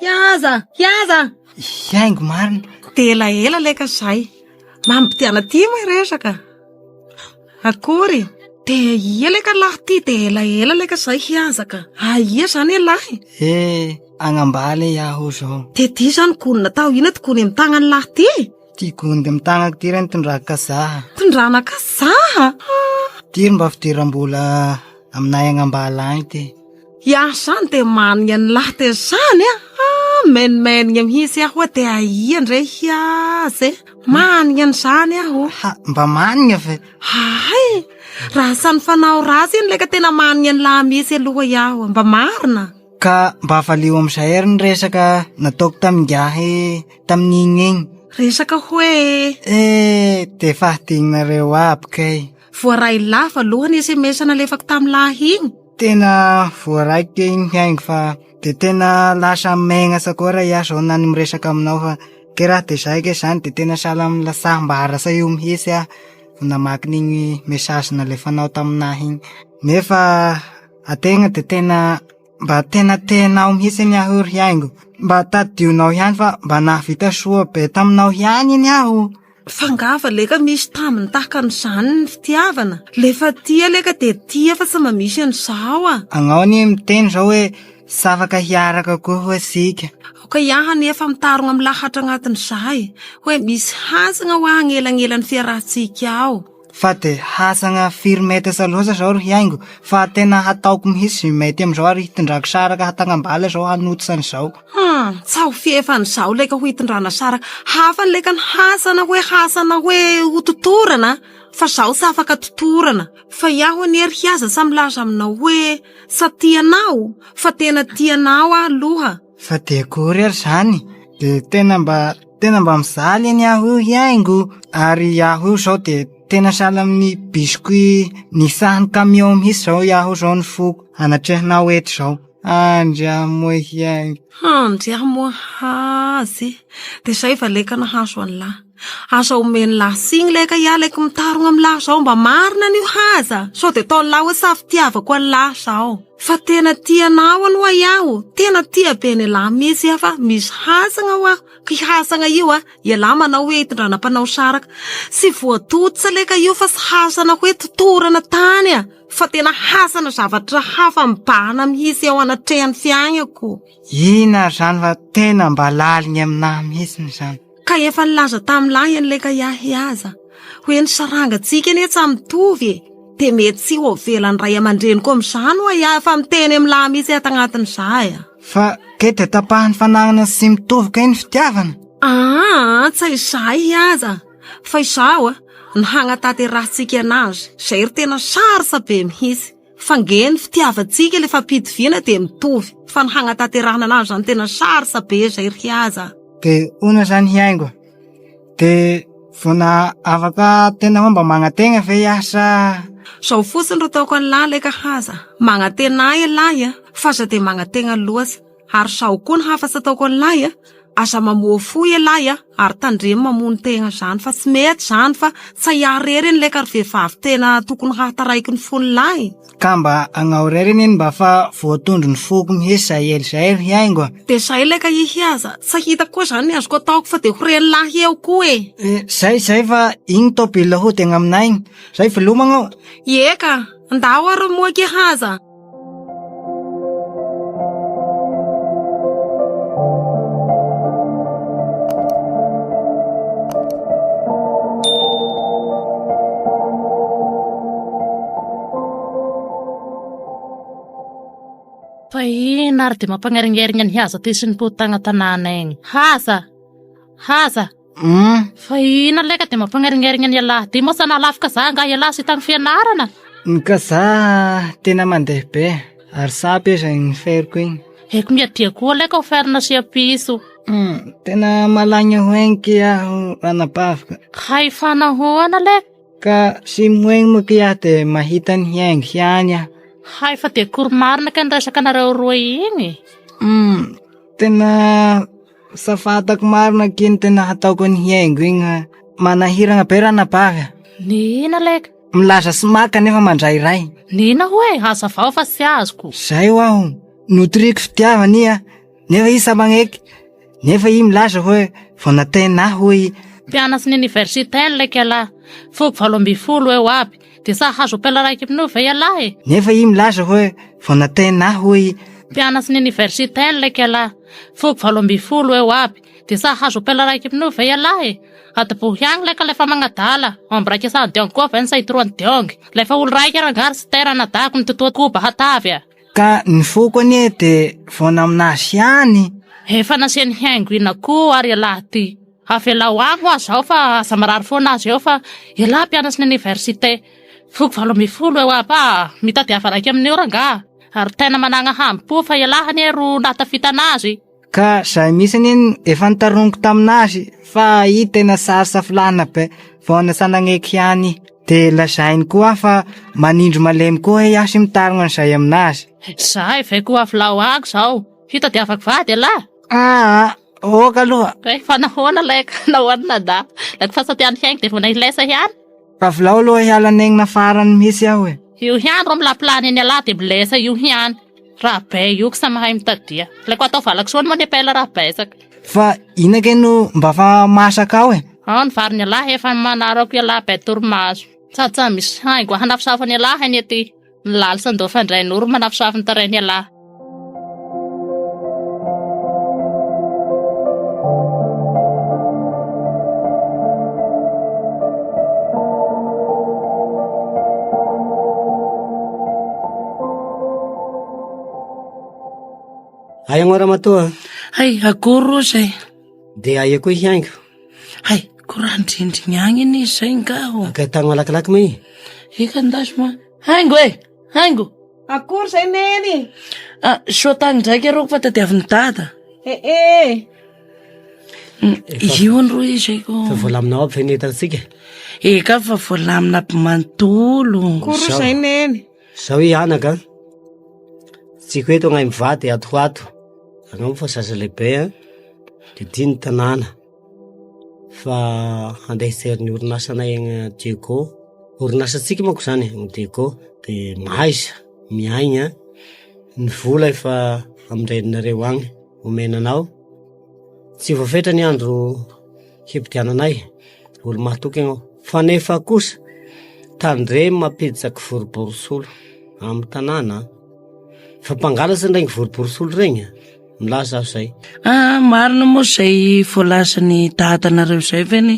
Hiaza! Hiaza! Hihaingo marina. Dia elaela leka zay. Mampitiana aty moa resaka. Akory. Dia ia leka lahy ty dia elaela leka zay hiaza ka. Aia zany ialahy? Eh, agnambaly aho zao. Dia ty zany gony natao ina ty gony amin'ny tagnan'ny lahy ty? Ty gony amin'ny tagnako ty reny tondrako kazaha. Tondrana kazaha? Ty mba fidiram-bola aminay agnambaly agny ty. Iaho zany de manigna ny lahy de zany a! Ah, menimenigna mihitsy aho hoe de aia ndre hiazy e! Manigna an'izany aho. Ha, mba manigna ve? Hay! Raha samy fanao ratsy iny leka tena manigna ny lahy mihitsy aloha iaho, mba marina. Ka mba valio amin'izay ary ny resaka nataoko tamin'ingahy tamin'igny igny. Resaka hoe? Eh, de fa hadinonareo aby kay. Voaray lava aloha ny sms nalefako tamin'ny lahy igny. Tena voaraiko iny haingo fa de tena lasa megnatsa koa raha iaho zao na ny miresaka aminao fa ke raha de zay ke zany de tena sahala amin'ny lasaham-barasa io mihitsy aho vao namaky an'igny message nalefanao taminahy igny nefa ategna de tena mba tena tenao mihitsy anie aho ry haingo mba tadidionao ihany fa mba nahavita soa be taminao ihany anie aho. Fa nga va leka misy tambiny tahaka an'izany ny fitiavana? Lefa tia leka dia tia fa tsy mba misy an'izao a! Agnao anie miteny zao hoe tsy afaka hiaraka koa hoy tsika. Aoka iaho anie efa mitarogna milahatra agnatin'izay hoe misy hantsagna hoa agnelagnelan'ny fiarahantsika ao. Fa de hasagna firy metatra loatra zao ry haingo fa tena hataoko mihitsy ze mety amizao ary hitondrako saraka hatagnambala zao hanototra an'izao. Hum, tsaho fiefan'izao leka ho hitondrana saraka. Hafa ny leka ny hasana hoe hasana hoe ho totorana fa zaho tsy afaka totorana. Fa iaho anie ry hiaza sa milaza aminao hoe sa tia anao fa tena tia anao aho aloha. Fa de akory ary zany? De tena mba tena mba mijaly anie aho io hiaingo ary iaho io zao de tena sahala amin'ny biscuit nisahan'ny camion mihitsy zao iaho zao ny foko anatrehanao eto zao. Andriamoa hiaingo. Andriamoa hazy. De zay va leka nahazo an'lah. Aza omen'lah signy leka iah leka mitarogna am'lah zao mba marina an'io haza. Sao de ataon'lah hoe sa fitiavako an'lah zao. Fa tena tia anao aloha iaho, tena tia be an'ialahy mihitsy aho fa misy hasagna ho aho, ka io hasagna io a, ialahy manao hoe hitondrana mpanao saraka, tsy voatotsa leka io fa tsy hasana hoe totorana tany a, fa tena hasana zavatra hafa mibahana mihitsy eo anatrehan'ny fiaignako. Ina ary zany fa tena mba laligny aminahy mihitsiny zany. Ka efa nilaza tamin'ny lahy an'i Lekahiahy aza hoe ny sarangantsika anie tsa mitovy e! Dia mety tsy ho avelan'ny ray aman-dreniko amin'izany ho'a iaho fa miteny amin'ny lahy mihitsy ato agnatin'izay a! Fa kay dia tapahan'ny fanagnana sy mitovy kay ny fitiavana? Aa tsa izay aza fa izaho a, ny hagnatanterahantsika anazy, izay ry tena sarotra be mihitsy. Fa nge ny fitiavantsika le fampitoviana dia mitovy fa ny hagnatanterahana anazy zany tena sarotra be zay ry haja. De ona zany hiaingo a? De vao na afaka tena hoe mba magnategna ve iaho sa? Zao fotsiny ro ataoko an'lah leka haza, magnatena ahy elah a, fa aza de magnategna loatsa, ary zao koa ny hafatsy ataoko an'lah a, Aza mamoha fo ialahy a! Ary tandremo mamono tegna zany fa tsy mety zany fa tsa iah rery anie ka ry vehivavy tena tokony hahataraiky ny fon'lahy. Ka mba agnao rery anie ny mba fa voatondro ny foko mihitsy zay ela zay ry haingo a! De zay ilay ka ihy aza tsa hitako koa zany ny azoko ataoko fa de ho ren'lahy eo koa e! Zay zay fa igny tôbila hody agny aminay igny, zay veloma agnao. Ie ka! Ndao ary moa akia haza! Fa ina ary dia mampagneringerigna ny haza ty sy ny pody tagna tanàna igny. Haza! Haza! Hum. Fa ina leka dia mampagneringerigna ny ialahy ty moa sa nahalafika za angaha ialahy sy tany fianarana? Ny ka za tena mandeha be ary sapy aza igny feriko igny. Eko miadia koa leka ho fer nasia piso. Hum, tena malagna hoenky aho anabaviko. Hay fa nahoana leka? Ka sy moegny moa ky aho de mahita ny haingo ihany aho. Hay fa dia akory marina kay ny resaka nareo roa igny? Hum, tena Sa fantako marina akia ny tena hataoko an'i Haingo igny a. Manahiragna be ranabavy a. Nina leka. Milaza sy maka nefa mandrairay. Nina hoe hazavao fa tsy azoko. Zay ho aho, notoriko fitiavana i a, nefa i sa magneky, nefa i milaza hoe vao natena ahy hoy i. Mpianatry ny université ny leka ialahy, foko 18 eo aby, dia sa hahazo appel raiky amin'io ve ialahy e? Nefa i milaza hoe vao natena ahy hoy i. Mpianatry ny université ny leka ialahy, Foko 18 eo aby, dia sa hahazo appel raiky amin'io ve ialahy e? Atobohy agny lay ka lefa magnadala, omby raika sady diôngy koa ve ny sa itoroan'ny diôngy? Lefa olo raika rangahy ry Stera anadahiko mitotoa koba hatavy a! Ka ny foko anie de vao naminazy ihany. Efa nasiany haingo ina koa ary ialahy ty. Avelao agny hoa zao fa aza marary foana azy eo fa ialahy mpianatry ny université. Foko 18 eo aby ah! Mitadiava raiky amin'io rangahy. Ary tena managna hambo-po fa ialahy anie ro nahatafita anazy. Ka zay mihitsy anie no efa nitaroniko taminazy fa i tena sarotra filana be vao nasa nagneky ihany i. De lazainy koa aho fa manindry malemy koa he aho sy mitarogna an'izay aminazy. Zay ve koa avilao agny zao, hitadiavako vady ialahy? Aa, ok aloha. Eh, fa nahoana lay ka nahoana nandà? Lay fa sa tiany hiaingo de vao nahilesa ihany? Avilao aloha hiala nenina farany mihitsy aho e. Io ihany ro milaplany eny ialahy de milesa io ihany. Raha be io ko sa mahay mitadia. Ilay ko atao valakisoa moa ny epela raha betsaka. Fa ina kay no mba fa masaka ao e? Ao ny varin'ny ialahy efa manarako ialahy be torimaso. Sady tsy misy haingo hanafosafo an'ialahy anie ty. Ny lalitra andoha fandrain'oro manafosafo ny tarehin'ialahy. Aia moa ramatoa? Hay, akory roa zay. Dia aia koa i Haingo? Hay, ko raha ndrindrigny agny anie zay ngaho. Ka tagny malakilaky moa igny? Eka ndaso moa. Haingo e! Haingo! Akory zay neny? Ah, soa tagny ndraiky aroko fa tadiavin'i dada. Eh eh! Io any roa izy ko. Fa voalaminao aby ve ny entantsika? Eka fa voalamina aby manontolo. Akory roa zay neny? Zao i anaka an! Tsiko eto agnay mivady ato ho ato, anao moa fa zaza lehibe an, de ty ny tanàna fa handeha hijery ny orinasanay agny Diego, orinasantsika manko zany agny Diego de mahaiza miaigna, ny vola efa amin-dreninareo agny omena anao, tsy voafetra ny andro hividiananay, olo mahatoky ianao, fa nefa kosa tandremo mampiditra kivoriborisolo amin'ny tanàna an, fa mpangalatra regny kivoriborisolo regny an, milaza aho zay. Ah, marina moa izay voalazan'i dadanareo izay ve ny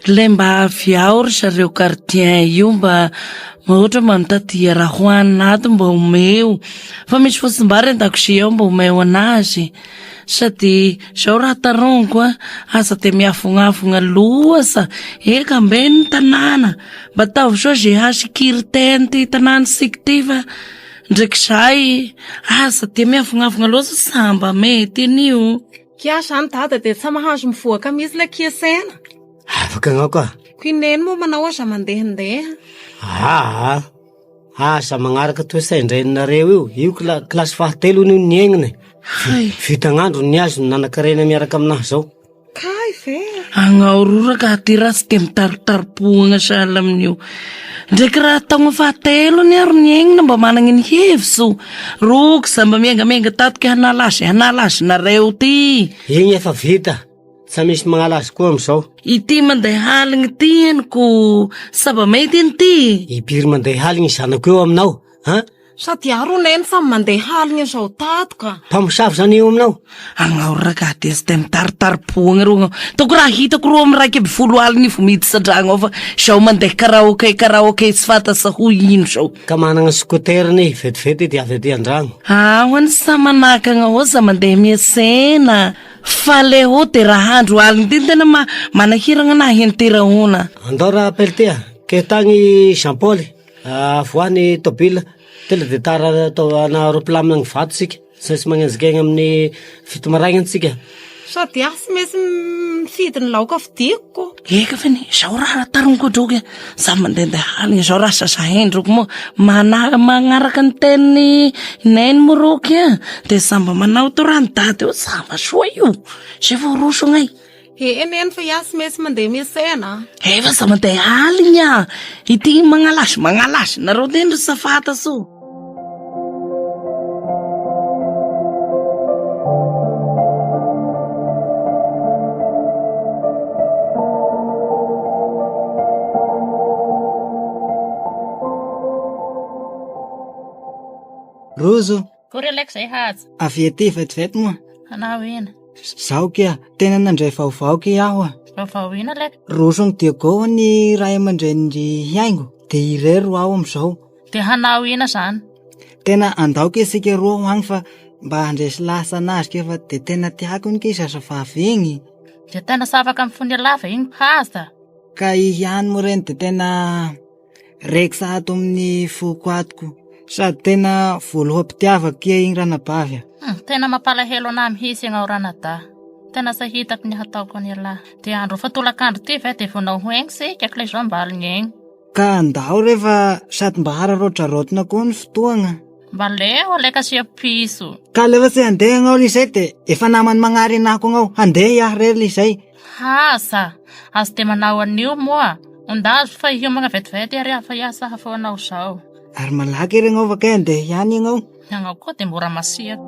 le mba avy ao ry zareo gardien io mba ohatra mba mitadia raha hohanina ato mba omeo fa misy fotsim-bary an-dakozia ao mba omeo anazy. Sady zao raha tarongo a, aza de miavognavogna loza, eka ambeno ny tanàna, mba ataovy soa ze ha sécurité an'ity tanàntsika ty fa ndraiky zay aza de miavognavogna loza sa mba mety an'io. Kia zany dada de tsa mahazo mivoaka mihitsy le kiasena. Afaka anao ka. Ko i neny moa manao aza mandehandeha. Aa. Aza magnaraka toe-tsain-dreninareo io, io kla- kilasy fahatelo io niaignana e. Hay. Vita agn'andro ny azy no nanankarena miaraka aminahy zao. Kay ve? Agnao roraka aty raha tsy de mitarotaro-pohagna sahala amin'io. Ndraiky raha taogna fahatelony ary niaignana mba managna ny hevitso. Roko za mba miengamienga tato ke hanala azy hanala azy nareo ty. Igny efa vita. Tsy misy magnala azy koa amizao. Ity mandeha aligny ity eny ko saba-mety iny ty. Impiry mandeha aligny zanako eo aminao an? Sady aro neny fa mandeha aligny izao tato ka. Mpamosavy zany eo aminao? Agnao ragaha dia tsy dia mitaritari-poagna rô agnao. Ataoko raha hitako rô amin'ny 11 aligny vao miditra an-dragno ao fa zao mandeha karaoke karaoke tsy fantatsa ho ino zao. Ka managna scooter anie vetivety dia avy aty an-dragno. Ahoana sa manakagna ao za mandeha miantsena. Fa le ho de raha andro aligny ty tena ma manahiragna anah iny ty rahona. Andao raha pelty a, ke tagny Jean Paul, avoahy ny tôbila, telo de tara atao ana ropilamina agny Ivato tsika, tsy maintsy magnenjika egny amin'ny fito maraigna tsika. Sady aho tsy maintsy mifidy ny laoka fidiko ko. Eka fa ny zao raha taroniko droky za mandehandeha aligny zao raha sasa hendriko moa mana- magnaraka ny tenin'i neny moa roky a de za mba manao to raha ny dada eo za mba soa io zay vao roso agnay. Ee neny fa iaho tsy maintsy mandeha miantsena a. Efa za mandeha aligny a, ity magnalazy magnalazy nareo teny ry safata so. Rojo. Akory Alex zay haja. Avy ety vetivety moa. Hanao ina? Zaho kia, tena nandray vaovao kia aho a. Vaovao ina Alex? Rojo ny Diego ny ray aman-drenin-dry Haingo dia irery ho aho amin'izao. Dia hanao ina zany? Tena andao ke isika roa ho agny fa mba handresy lahatra anazy ke fa dia tena tiako iny ke zazavavy igny. Dia tena tsy afaka mifono lava igny haza. Ka i ihany moa reny dia tena reksa ato amin'ny foko ato ko. Sady tena voaloham-pitiavako kia igny ranabavy a. Hmm, tena mampalahelo anah mihitsy ianao ranadahy. Tena tsy hitako ny hataoko an'ialahy. Dia andro fa tolakandro ty ve dia vao ho egny sika k'ilay zao mbaligny egny. Ka andao re fa sady mba hararaotrarotina koa ny fotoagna. Mba leo aleka asia piso. Ka alefa tsy handeha agnao ry izay de efa naman'ny magnary anako agnao, handeha iaho rery ry izay. Asa, aza de manao an'io moa. Ondazo fa hiomagna vetivety ary aho fa hiasa hafoanao zao. Ary malaky ery agnao fa kay handeha ihany agnao. Agnao koa de mora masiaka.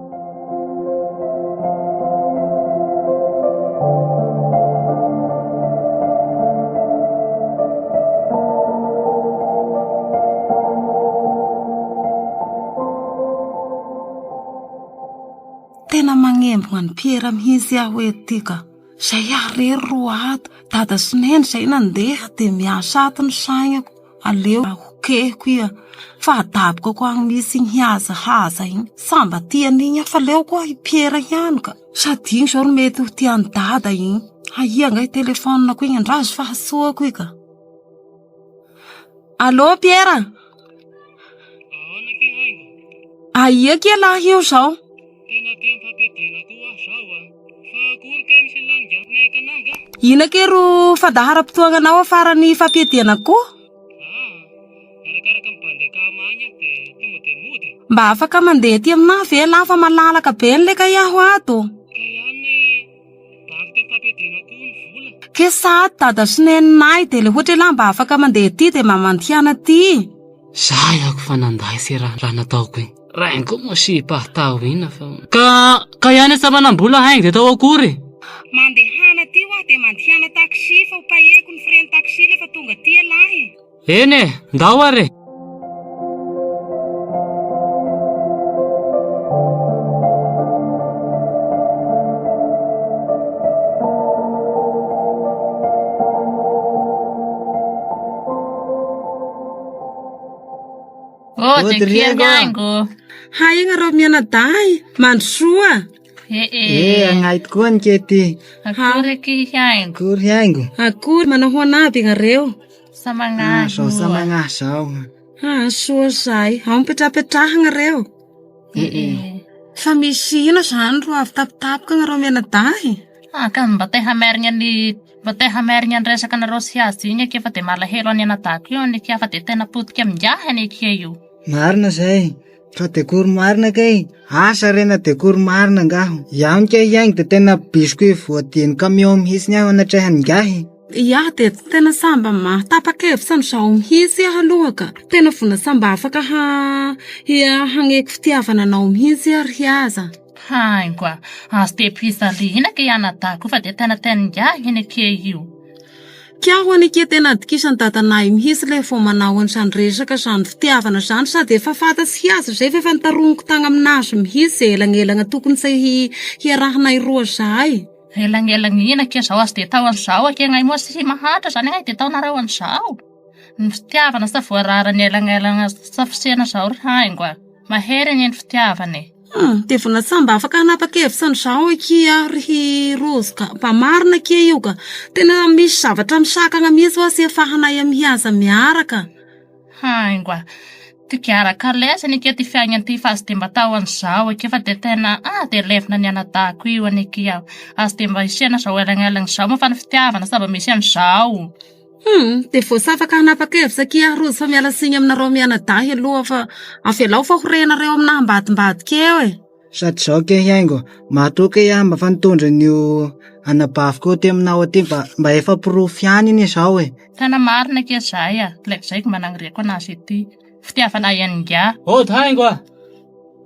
Tena magnembogna an'i Piera mihitsy aho eto ty ka. Zay aho rery ro ato, dada sy neny zay nandeha dia miasa ato ny saignako, aleo aho. kehiko iha fa adabokako agny mihitsy igny hihazahaza igny. Sa mba tia an'igny aho fa leoko aho i Piera ihany ka. Sady igny zao no mety ho tian'i dada igny. Aia angaha i telefaoniko igny, andrazo fa hasoako i ka. Allô Piera? Ahoana akia haingo? Aia akia lahy io zao? Tena aty amin'ny fampiadiana koa aho zao a! Fa akory kay misy laninga meka anah nga? Ina akia ro fandaharam-potoagnanao afaran'ny fampiadiana akoho? Aa, arakaraka ny bandy akama agny aho de tonga de mody e! Mba afaka mandeha aty aminahy ve lahy fa malalaka be ny leka iaho ato? Kay ihany e! Banky teo fampiadiana koa ny vola. Ke sady dada sy neninay de le ohatra elah mba afaka mandeha aty de mba mandihana aty. Zay ako fa nandahy se raha raha nataoko igny. Raha igny koa moa sipa atao ina fa. Ka ka ihany sa manam-bola haingo de atao akory? Mandehana aty hoa de mandihana taxi fa ho payeko ny frais ny taxi lefa tonga aty elah e. Eny e, ndao ary e. Oh, de kely haingo. Hay ianareo mianadahy, mandrosoa. Eh, Eh, agnay tokoa ny kety. Akory aky haingo. Akory haingo. Akory manao ho an'aby ianareo. Samagnahy. Ah, zao samagnahy zao. Ah, soa zay. Ao mipetrapetraha ianareo. Eh, eh. Fa misy ino zany ro avy tampotampoka ianareo mianadahy? Ah, ka mba te hamerigna ny mba te hamerigna ny resaka anareo sy azy igny akia fa de malahelo an'i anadahiko io anie kia fa de tena potika amingahy anie kia io. Marina zay. Fa dekory marina kay. Asa re na dekory marina angaha. Iaho kay hiaingo de tena biscuit voadian'ny camion mihitsy ny aho anatrehan'ingahy. Iaho dia tena samba mahatapa-kevitra an'izao mihitsy aho aloha ka. Tena vona samba afaka ha hagneky fitiavana anao mihitsy aho ry aza. Haingo a! Azo tepizaliana kay anadahiko fa dia tena teningahy anie kay io. Kiaho anie kia tena atokisan'i dadanay mihitsy ilay vao manao an'izany resaka izany fitiavana izany sady efa fantatsy hiaza izay fa efa notaroniko tagna aminazy mihitsy izay elagnelagna tokony tsy hiarahanay roa zay. Elagnelagnina akia zao azo dia atao an'izao akia gnay moa tsy mahantra zany gnay dia ataonareo an'izao. Ny fitiavana sa voarara ny elagnelagna sa fosena zao ry haingo a. Mahery anie ny fitiavana e. Hum, dia vao na mba afaka hanapa-kevitra an'izao akia aho ry Rose ka. Mba marina akia io ka. Tena misy zavatra misakana mihitsy hoa sy afahanay mihaza miaraka. Haingo a. Ty gara kalesa anie akia ty fiaignana ty fa aza dia mba atao an'izao akia fa dia tena ah dia levona ny anadahiko io anie akia. Aza dia mba isiana izao elagnelagna izao moa fa ny fitiavana sa mba misy an'izao. Hum, dia vao tsy afaka hanapa-kevitra akia aho Rojo fa miala tsiny aminareo mianadahy aloha fa avelao fa ho renareo aminahy ambadimbadika eo e. Sady zao ke haingo, matoky aho mba fa nitondra an'io anabaviko io aty aminao aty mba mba efa porofo ihany anie zao e. Tena marina akia zay a, ilay zay ko mba nagniriako anazy ity. Fitiavana ingahy. Ody haingo a!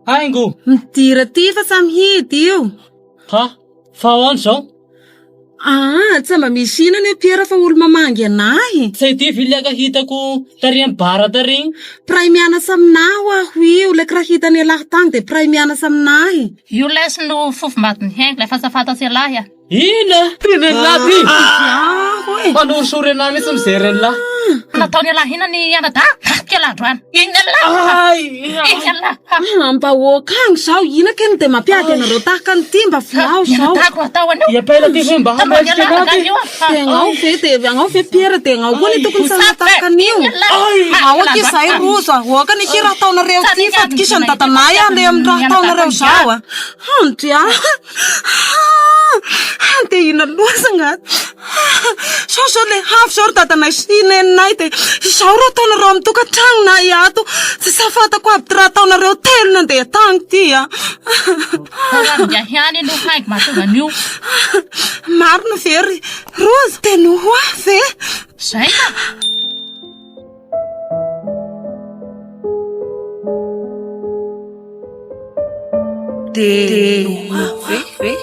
Haingo! Midira aty fa samy hidy io. Ha! Fa ahoana izao? Aa, tsy mba misy inona anie Piera fa olo mamangy anahy. Tsy ity viliaka hitako tary amin'ny bar tary igny. Mpiray mianatra aminahy ho aho io, ilay kiraha hitan'ialahy tagny dia mpiray mianatra aminahy. Io lesy no fofom-badin'i Haingo ilay fatsafatatsa ialahy a. Ina? Tenen'lah ty! Aho e! Manorisory anah mihitsy mijery an'lah. Nataon'ialahy inona ny anadahy? Raty ialahy androany. Inona ialahy? Inona ialahy? Am-bahoaka agny zao, ina keny dia mampiady anareo tahaka an'ity mba volao zao. Mianadahy atao an'io. I Apela ty ve mba hamelika anah ty? Dia agnao ve dia agnao ve Piera dia agnao koa ny tokony tsy hanao tahaka an'io. Ao akia izay Rojo a, oaka ny akia raha ataonareo ity fa atokisan'i dadanay aho le amin'ny raha ataonareo zao a. Andry a! Dia inona loatra angaha? Zao zao le avy zao ry dadanay sy i neninay dia izao ro ataonareo amin'ny tokantranonay ato. Tsy sa fantako aby ty raha ataonareo telo nandeha tagny ty a. Taran'ingahy ihany no haingo mahatonga an'io. Marina ve ry Rojo? Dia noho ahy ve? Zay ka. Dia noho ahy ve?